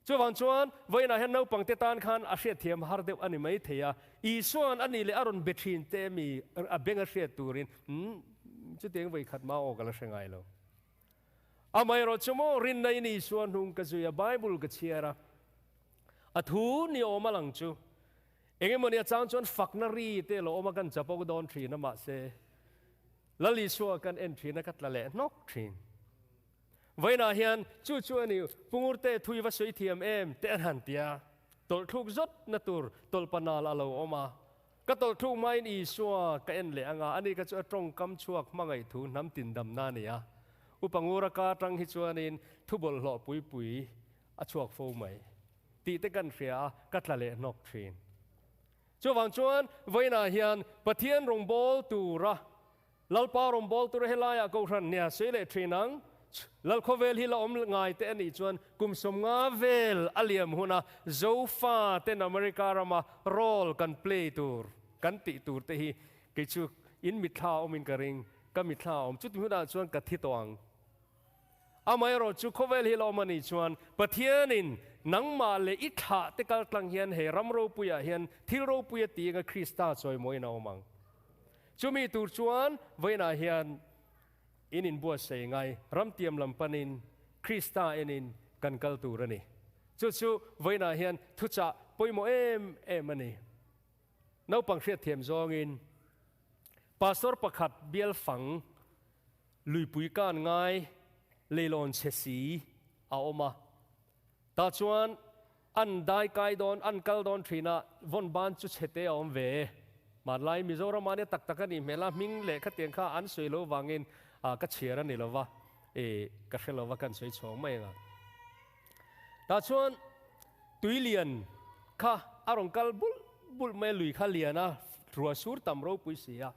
Chuvang chuan, vawiinah hian naupangte tan khan a hriatthiam har deuh a ni mai thei a, Isua'n a nih leh a rawn be thin te mi a beng a hriat turin, Umm, chutiang vawi khat mah aw ka la hre ngai lo. Amaherawh chu maw, rinna in Isua hnung ka zui a, Bible ka chhiar a, a thu ni awm a lang chu. Eng emawni a chang chuan fakna ri te lo awm a kan chapo dawn thin a, mahse, Lal Isua kan en thin a, ka tla leh hnawk thin. Vawiinah hian chu chu a ni, Pu Ngurte thui va sawi thiam em? te an han ti a. Tawlhthluk zawtna tur tawlhpanal a lo awm a. Ka tawlhthluk hmain Isua ka en leh anga, ani kha chu a tawngkam chhuak hmangaih thu hnam tindamna a ni a. Upa Ngura ka atang hi chuanin thu bawlhhlawh pui pui a chhuak fo mai tih te kan hria a, ka tla leh hnawk thin. Chuvang chuan vawiinah hian Pathian rawngbâwl tura Lalpa rawn bawl tur helaiah Kohhran nia sawi leh thin ang. Lal khawvel hi la awm ngai te a nih chuan kum 50 vel a liam huna Zofa ten America rama role kan play tur, kan tih tur te hi kei chu in mitthla awmin ka ring, ka mitthla a awm. Chuti hunah chuan ka thi tawh ang. Amaherawh chu khawvel hi la awm a nih chuan Pathianin nangmah leh i thlah te kal tlang hian he ram ropuiah hian thil ropui a ti anga Krista chawimawiin a awm ang. Chumi tur chuan vawiinah hian in inbuatsaih ngai ramtiam lam panin Krista enin kan kal tur a ni. Chu chu vawiinah hian thuchah pawimawh em em a ni. Naupang hriatthiam zawngin Pastor pakhat bial fang luipui kan ngai leilawn chhe si a awm a. Tah chuan an dai kai dawn, an kal dawn thin a, vawn ban chu chhe te a awm ve e. Hmanlai Mizoram ah nia tak tak a nih hmel a, hming leh khatiang kha an sawi lo vangin ka chhiar a ni lo va, e ka hre lo va kan sawi chhawng mai ang a. Tah chuan tui lian kha a rawn kal bulh bulh mai a, lui kha lian a, ruah sur tam ropui si a.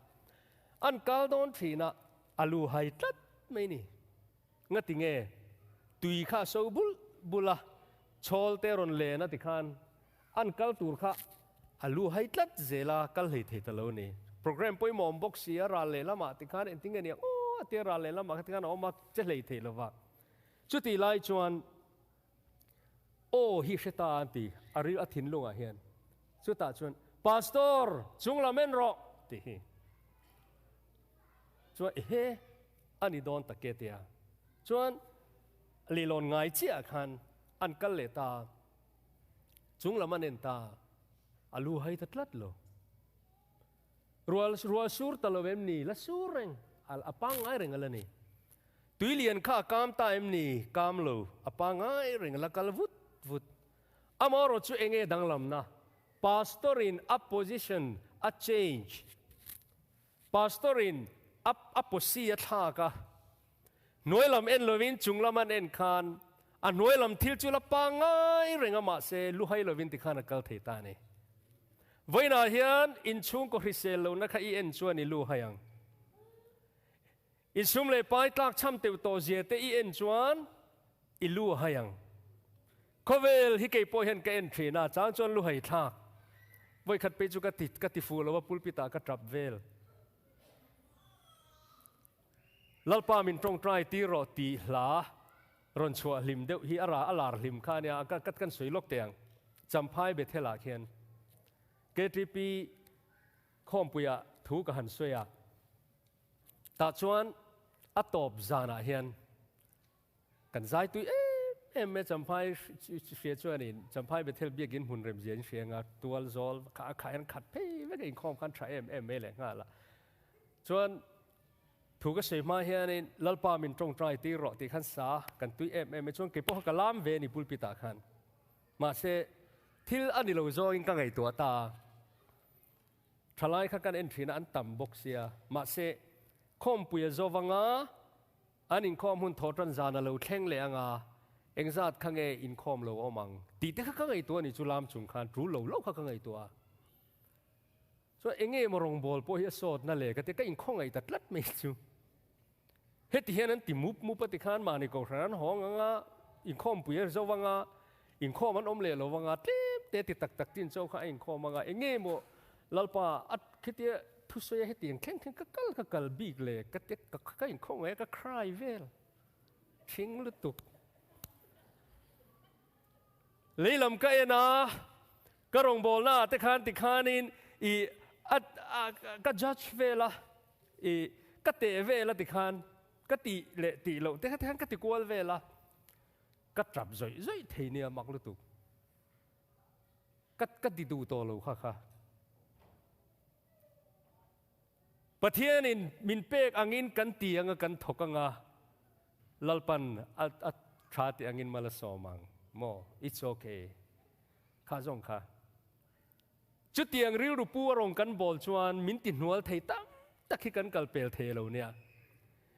An kal dawn thin a, a lu hai tlat mai ni. Ngati nge? Tui kha a so bulh bulh a, chhawl te rawn len a tikhan an kal tur kha a lu hai tlat zel a, kal hlei thei ta lo ni. Program pawimawh awm bawk si a, ral lehlamah tikhan engtin nge ni ang aw a tia ral lehlamah kha tikhan a awm a, che hlei thei lo va. Chutih lai chuan aw hi hre ta an ti, a ril a thinlungah hian. Chutah chuan, Pastor, chunglam en rawh tih hi. Chuan ehe a ni dawn tak e tia. Chuan leilawn ngai chiah khan an kal leh ta, chunglam an en ta, a lu hai ta tlat lo. Rual rual sur ta lo em ni? La sur reng, a pangngai reng a la ni. Tui lian kha a kam ta em ni? Kam lo, a pangngai reng a la kal vut vut. Amaherawh chu enge danglamna? Pastor in a position a change. Pastor in a a posi a thlak a, hnuai lam en lovin chung lam an en khan a hnuai lam thil chu la pangngai reng a mahse luhai lovin tikhan a kal thei ta a ni. Vawiinah hian inchhungkaw hrisel lohna kha i en chuan i luhai ang. Insum leh pai tlak chham teuh tawh zia te i en chuan i lu a hai ang. Khawvel hi kei pawh hian ka en thin a, chang chuan lu hai thlak. Vawikhat phei chu ka ti ka ti fuh lo a, pulpit ah ka tap vel. Lalpa min tawngtai tir rawh tih hla rawn chhuah hlim deuh hi a ra a lar hlim kha ania, ka ka kan sawi lawk teh ang. Champhai Bethel ah khian KTP khawmpuiah thu ka han sawi a. Tah chuan a tawp zanah hian kan zai tui em em mai a, Champhai hria chuanin Champhai Bethel biakin hmun remzia in hria anga tual zawl kha a khah hian khat phei vek a inkhawm khan tha em em mai leh nghal a. Chuan thu ka sawi hma hianin Lalpa min tawngtai tir rawh tih khan sa kan tui em em mai chuan keipawh kha ka lam ve a ni pulpit ah khan. Mahse thil a ni lo zawngin ka ngaihtuah ta a. Thalai kha kan en thin a, an tam bawk sia. Mahse, khawmpuia zo vanga an inkhawm hun thaw tan zan a lo thleng leh anga, engzat kha nge inkhawm lo awm ang tih te kha ka ngaihtuah a ni chu lam chung khan tul lo lo kha ka ngaihtuah a. Chuan enge maw rawngbawl pawh hi a sawtna le ka ti, ka inkhawngaih ta tlat mai chu. Heti hian an ti mup mup a tikhan mahni kohhran an hawng anga inkhawmpui a zo anga inkhawm an awm leh lo anga tlem te ti tak tak chin chaw kha a inkhawm anga eng nge maw Lalpa a khitia thusawi a hetiang thleng thleng ka kal ka kal bik le ka ti ka ka inkhawm ngai a ka cry vel thing lutuk. Leilam ka en a ka rawngbawlna ah te khan tikhanin i a ka judge vel a I ka teh vel a tikhan ka tih leh tih loh te kha tikhan ka ti kual vel a, ka tap zawih zawih thei nia mak lutuk. Ka ka ti duh tawh lo kha kha. Pathianin min pek angin kan ti anga kan thawk anga Lalpan a a tha tih angin mal a sawm ang maw? It's okay. Kha zawng kha. Chutiang rilru pu a rawn kan bawl chuan min ti hnual thei tam tak hi kan kal pel thei lo nia.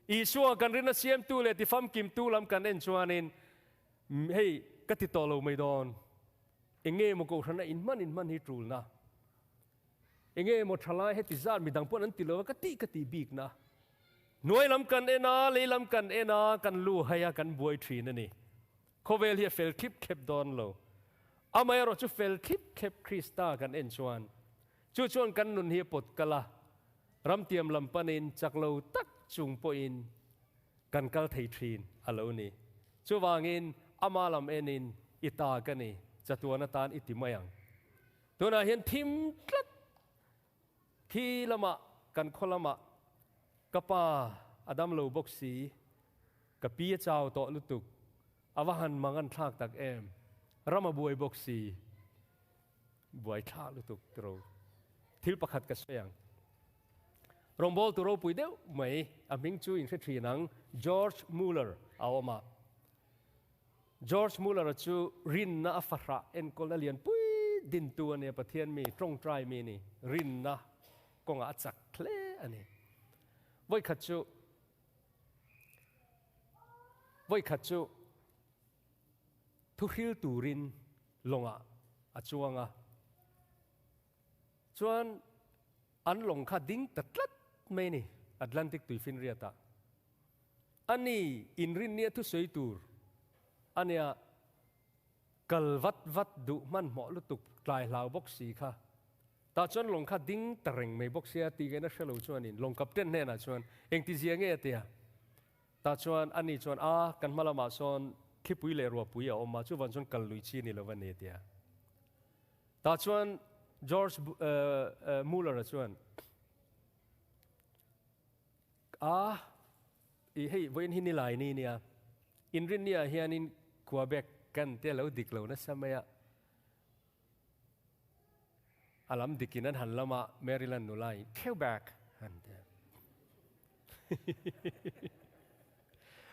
Isua kan rinna siamtu leh tifamkimtu lam kan en chuanin, Hei, ka ti tawh lo mai dawn. Enge maw kohhrana inhman inhman hi tulna? Enge maw thalai heti zat midang pawh an ti lo a, ka tih ka tih bikna? Hnuai lam kan en a, lei lam kan en a, kan lu hai a, kan buai thin a ni. Khawvel hi a fel thlip thlep dawn lo. Amaherawh chu fel thlip thlep Krista kan en chuan, chu chuan kan nun hi a pawt kal a, ramtiam lam panin chak lo tak chung pawhin kan kal thei thin a lo ni. Chuvangin ama lam enin i ta ka ni, chatuan atan i ti mai ang. Tunah hian thim tlat Khi lamah kan khaw lamah ka pa a dam lo bawk si, ka pi a chau tawh lutuk, a va han mang an thlak tak em, ram a buai bawk si, buai thlak lutuk tiro. Thil pakhat ka sawi ang. Rawngbawltu ropui deuh mai, a hming chu in hre thin ang, George Muller a awm a. George Muller-a chu rinna a fahrah enkawlna lianpui dintu a nia, Pathian mi, tawngtai mi a ni, rinna kawngah a chak hle a ni. Vawikhat chu Vawikhat chu thuhril turin lawngah a chuang a, chuan an lawng kha ding ta tlat mai a ni, Atlantic tuifinriatah. A ni, inrinnia thusawi tur a nia, kal vat vat duh hmanhmawh lutuk tlai hlau bawk si kha. Tah chuan lawng kha ding ta reng mai bawk sia tih ngaihna hre lo chuanin lawng captain hnenah chuan engtizia nge a ti a. Tah chuan a ni chuan a, kan hma lamah sawn thlipui leh ruahpui a awm a, chuvang chuan kal lui chi a ni lo va ni a ti a. Tah chuan George Muller-a chuan, A, i hei vawiin hi nilai ni nia, inrinni ah hianin Quebec kan te lo dik lo nasa mai a, a lam dikin an han lam a, Maryland nula in Quebec an ti a.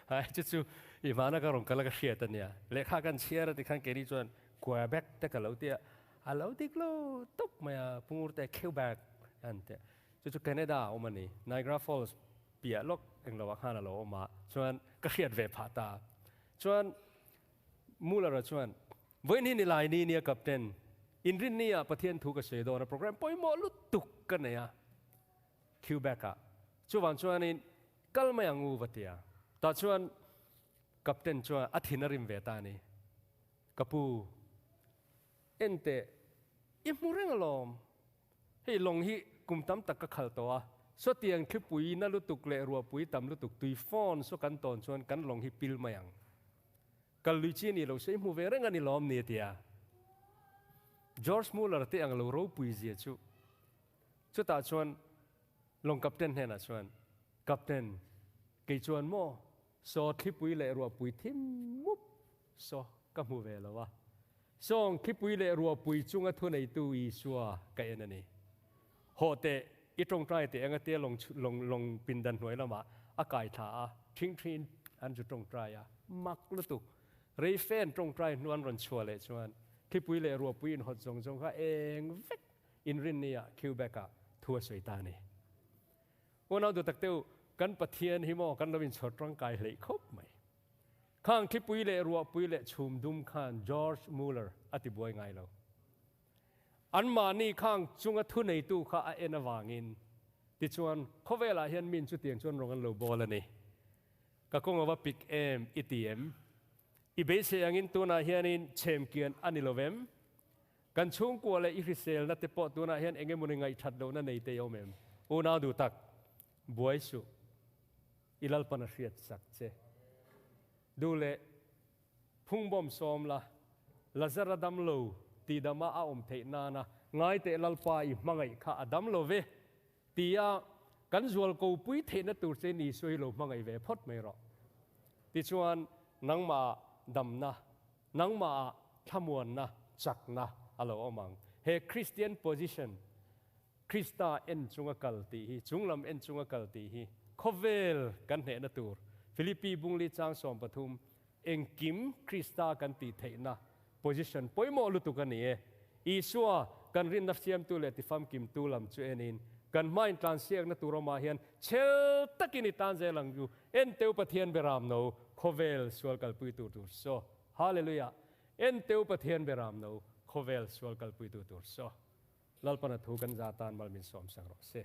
Hai chu chu i hmana ka rawn kal a ka hriat a nia, lehkha kan chhiar a tikhan keini chuan Quebec te ka lo ti a, a lo dik lo tawp mai a, Pungur te Quebec an ti a. Chu chu Canada a awm a ni. Niagara Falls piah lawk englo ah khan a lo awm a, chuan ka hriat ve phah ta. Chuan Muller-a chuan, Vawiin hi nilai ni nia Captain, inrinni ah Pathian thu ka sawi dawn a, program pawimawh lutuk ka nei a, Quebec ah. Chuvang chuanin kal mai ang u va ti a. Tah chuan Captain chuan a thin a rim ve ta a ni. Ka pu, enteh, i hmu reng alawm. Hei lawng hi kum tam tak ka khal tawh a, sawtiang thlipui na lutuk leh ruahpui tam lutuk tui fawn saw kan tawn chuan kan lawng hi pil mai ang. Kal lui chi a nih lo se i hmu ve reng a ni lawm ni a ti a. George Muller te ang lo ropui zia chu chutah chuan lawng captain hnenah chuan, Captain, kei chuan maw saw thlipui leh ruahpui thim mup saw ka hmu ve lo a, Sawng thlipui leh ruahpui chunga thuneitu Isua ka en a ni. Haw teh, i tawngtai teh anga tia lawng lawng lawng pindan hnuai lamah a kai thla a, ṭhing ṭhin an zu tawngtai a, mak lutuk. Rei fe an tawngtai hnu an rawn chhuah leh chuan thlipui leh ruahpui inhawt zawng zawng kha eng vek inrinni-ah Quebec-ah thu a sawi ta a ni. Unau duh tak teu, kan Pathian hi maw kan lo inchhawr tangkai hleih khawp mai. Khang thlipui leh ruahpui leh chhum dum khan George Muller a ti buai ngai lo. Anmahni khang chunga thuneitu kha a en avangin tichuan khawvelah hian min chutiang chuan rawng an lo bawl a ni. Ka kawng a va pik em i ti em? I beisei angin tunah hianin chhemkian a ni lo vem? Kan chhungkua leh i hriselna te pawh tunah hian eng emawni ngaihthat lohna nei te i awm em? Unau duh tak, buai suh. I Lalpan a hriat chak che. Duh leh phungbawm sawm la, Lazara dam lo tih dama a awm theih nana ngai teh Lalpa i hmangaih kha a dam lo ve tia kan zual ko pui theihna tur che ni sawi lo hmangaih ve phawt mai rawh. Tichuan nangmah damna, nangmah thlamuanna, chakna a lo awm ang. He Christian position Krista en chunga kal tih hi, chunglam en chunga kal tih hi khawvel kan hnehna tur, Philippi bungli chang 13, engkim Krista kan tih theihna position pawimawh lutuk a ni e. Isua kan rinna siamtu leh tifamkimtu lam chu enin kan hmain tlansiakna tur awmah hian chhel takin i tan zel ang u. Enteu Pathian beram no khawvel sual kalpuitu tur saw. Hallelujah! Enteu Pathian beram no khawvel sual kalpuitu tur saw. Lalpana thu kan za tan mal min sawm sak rawh se.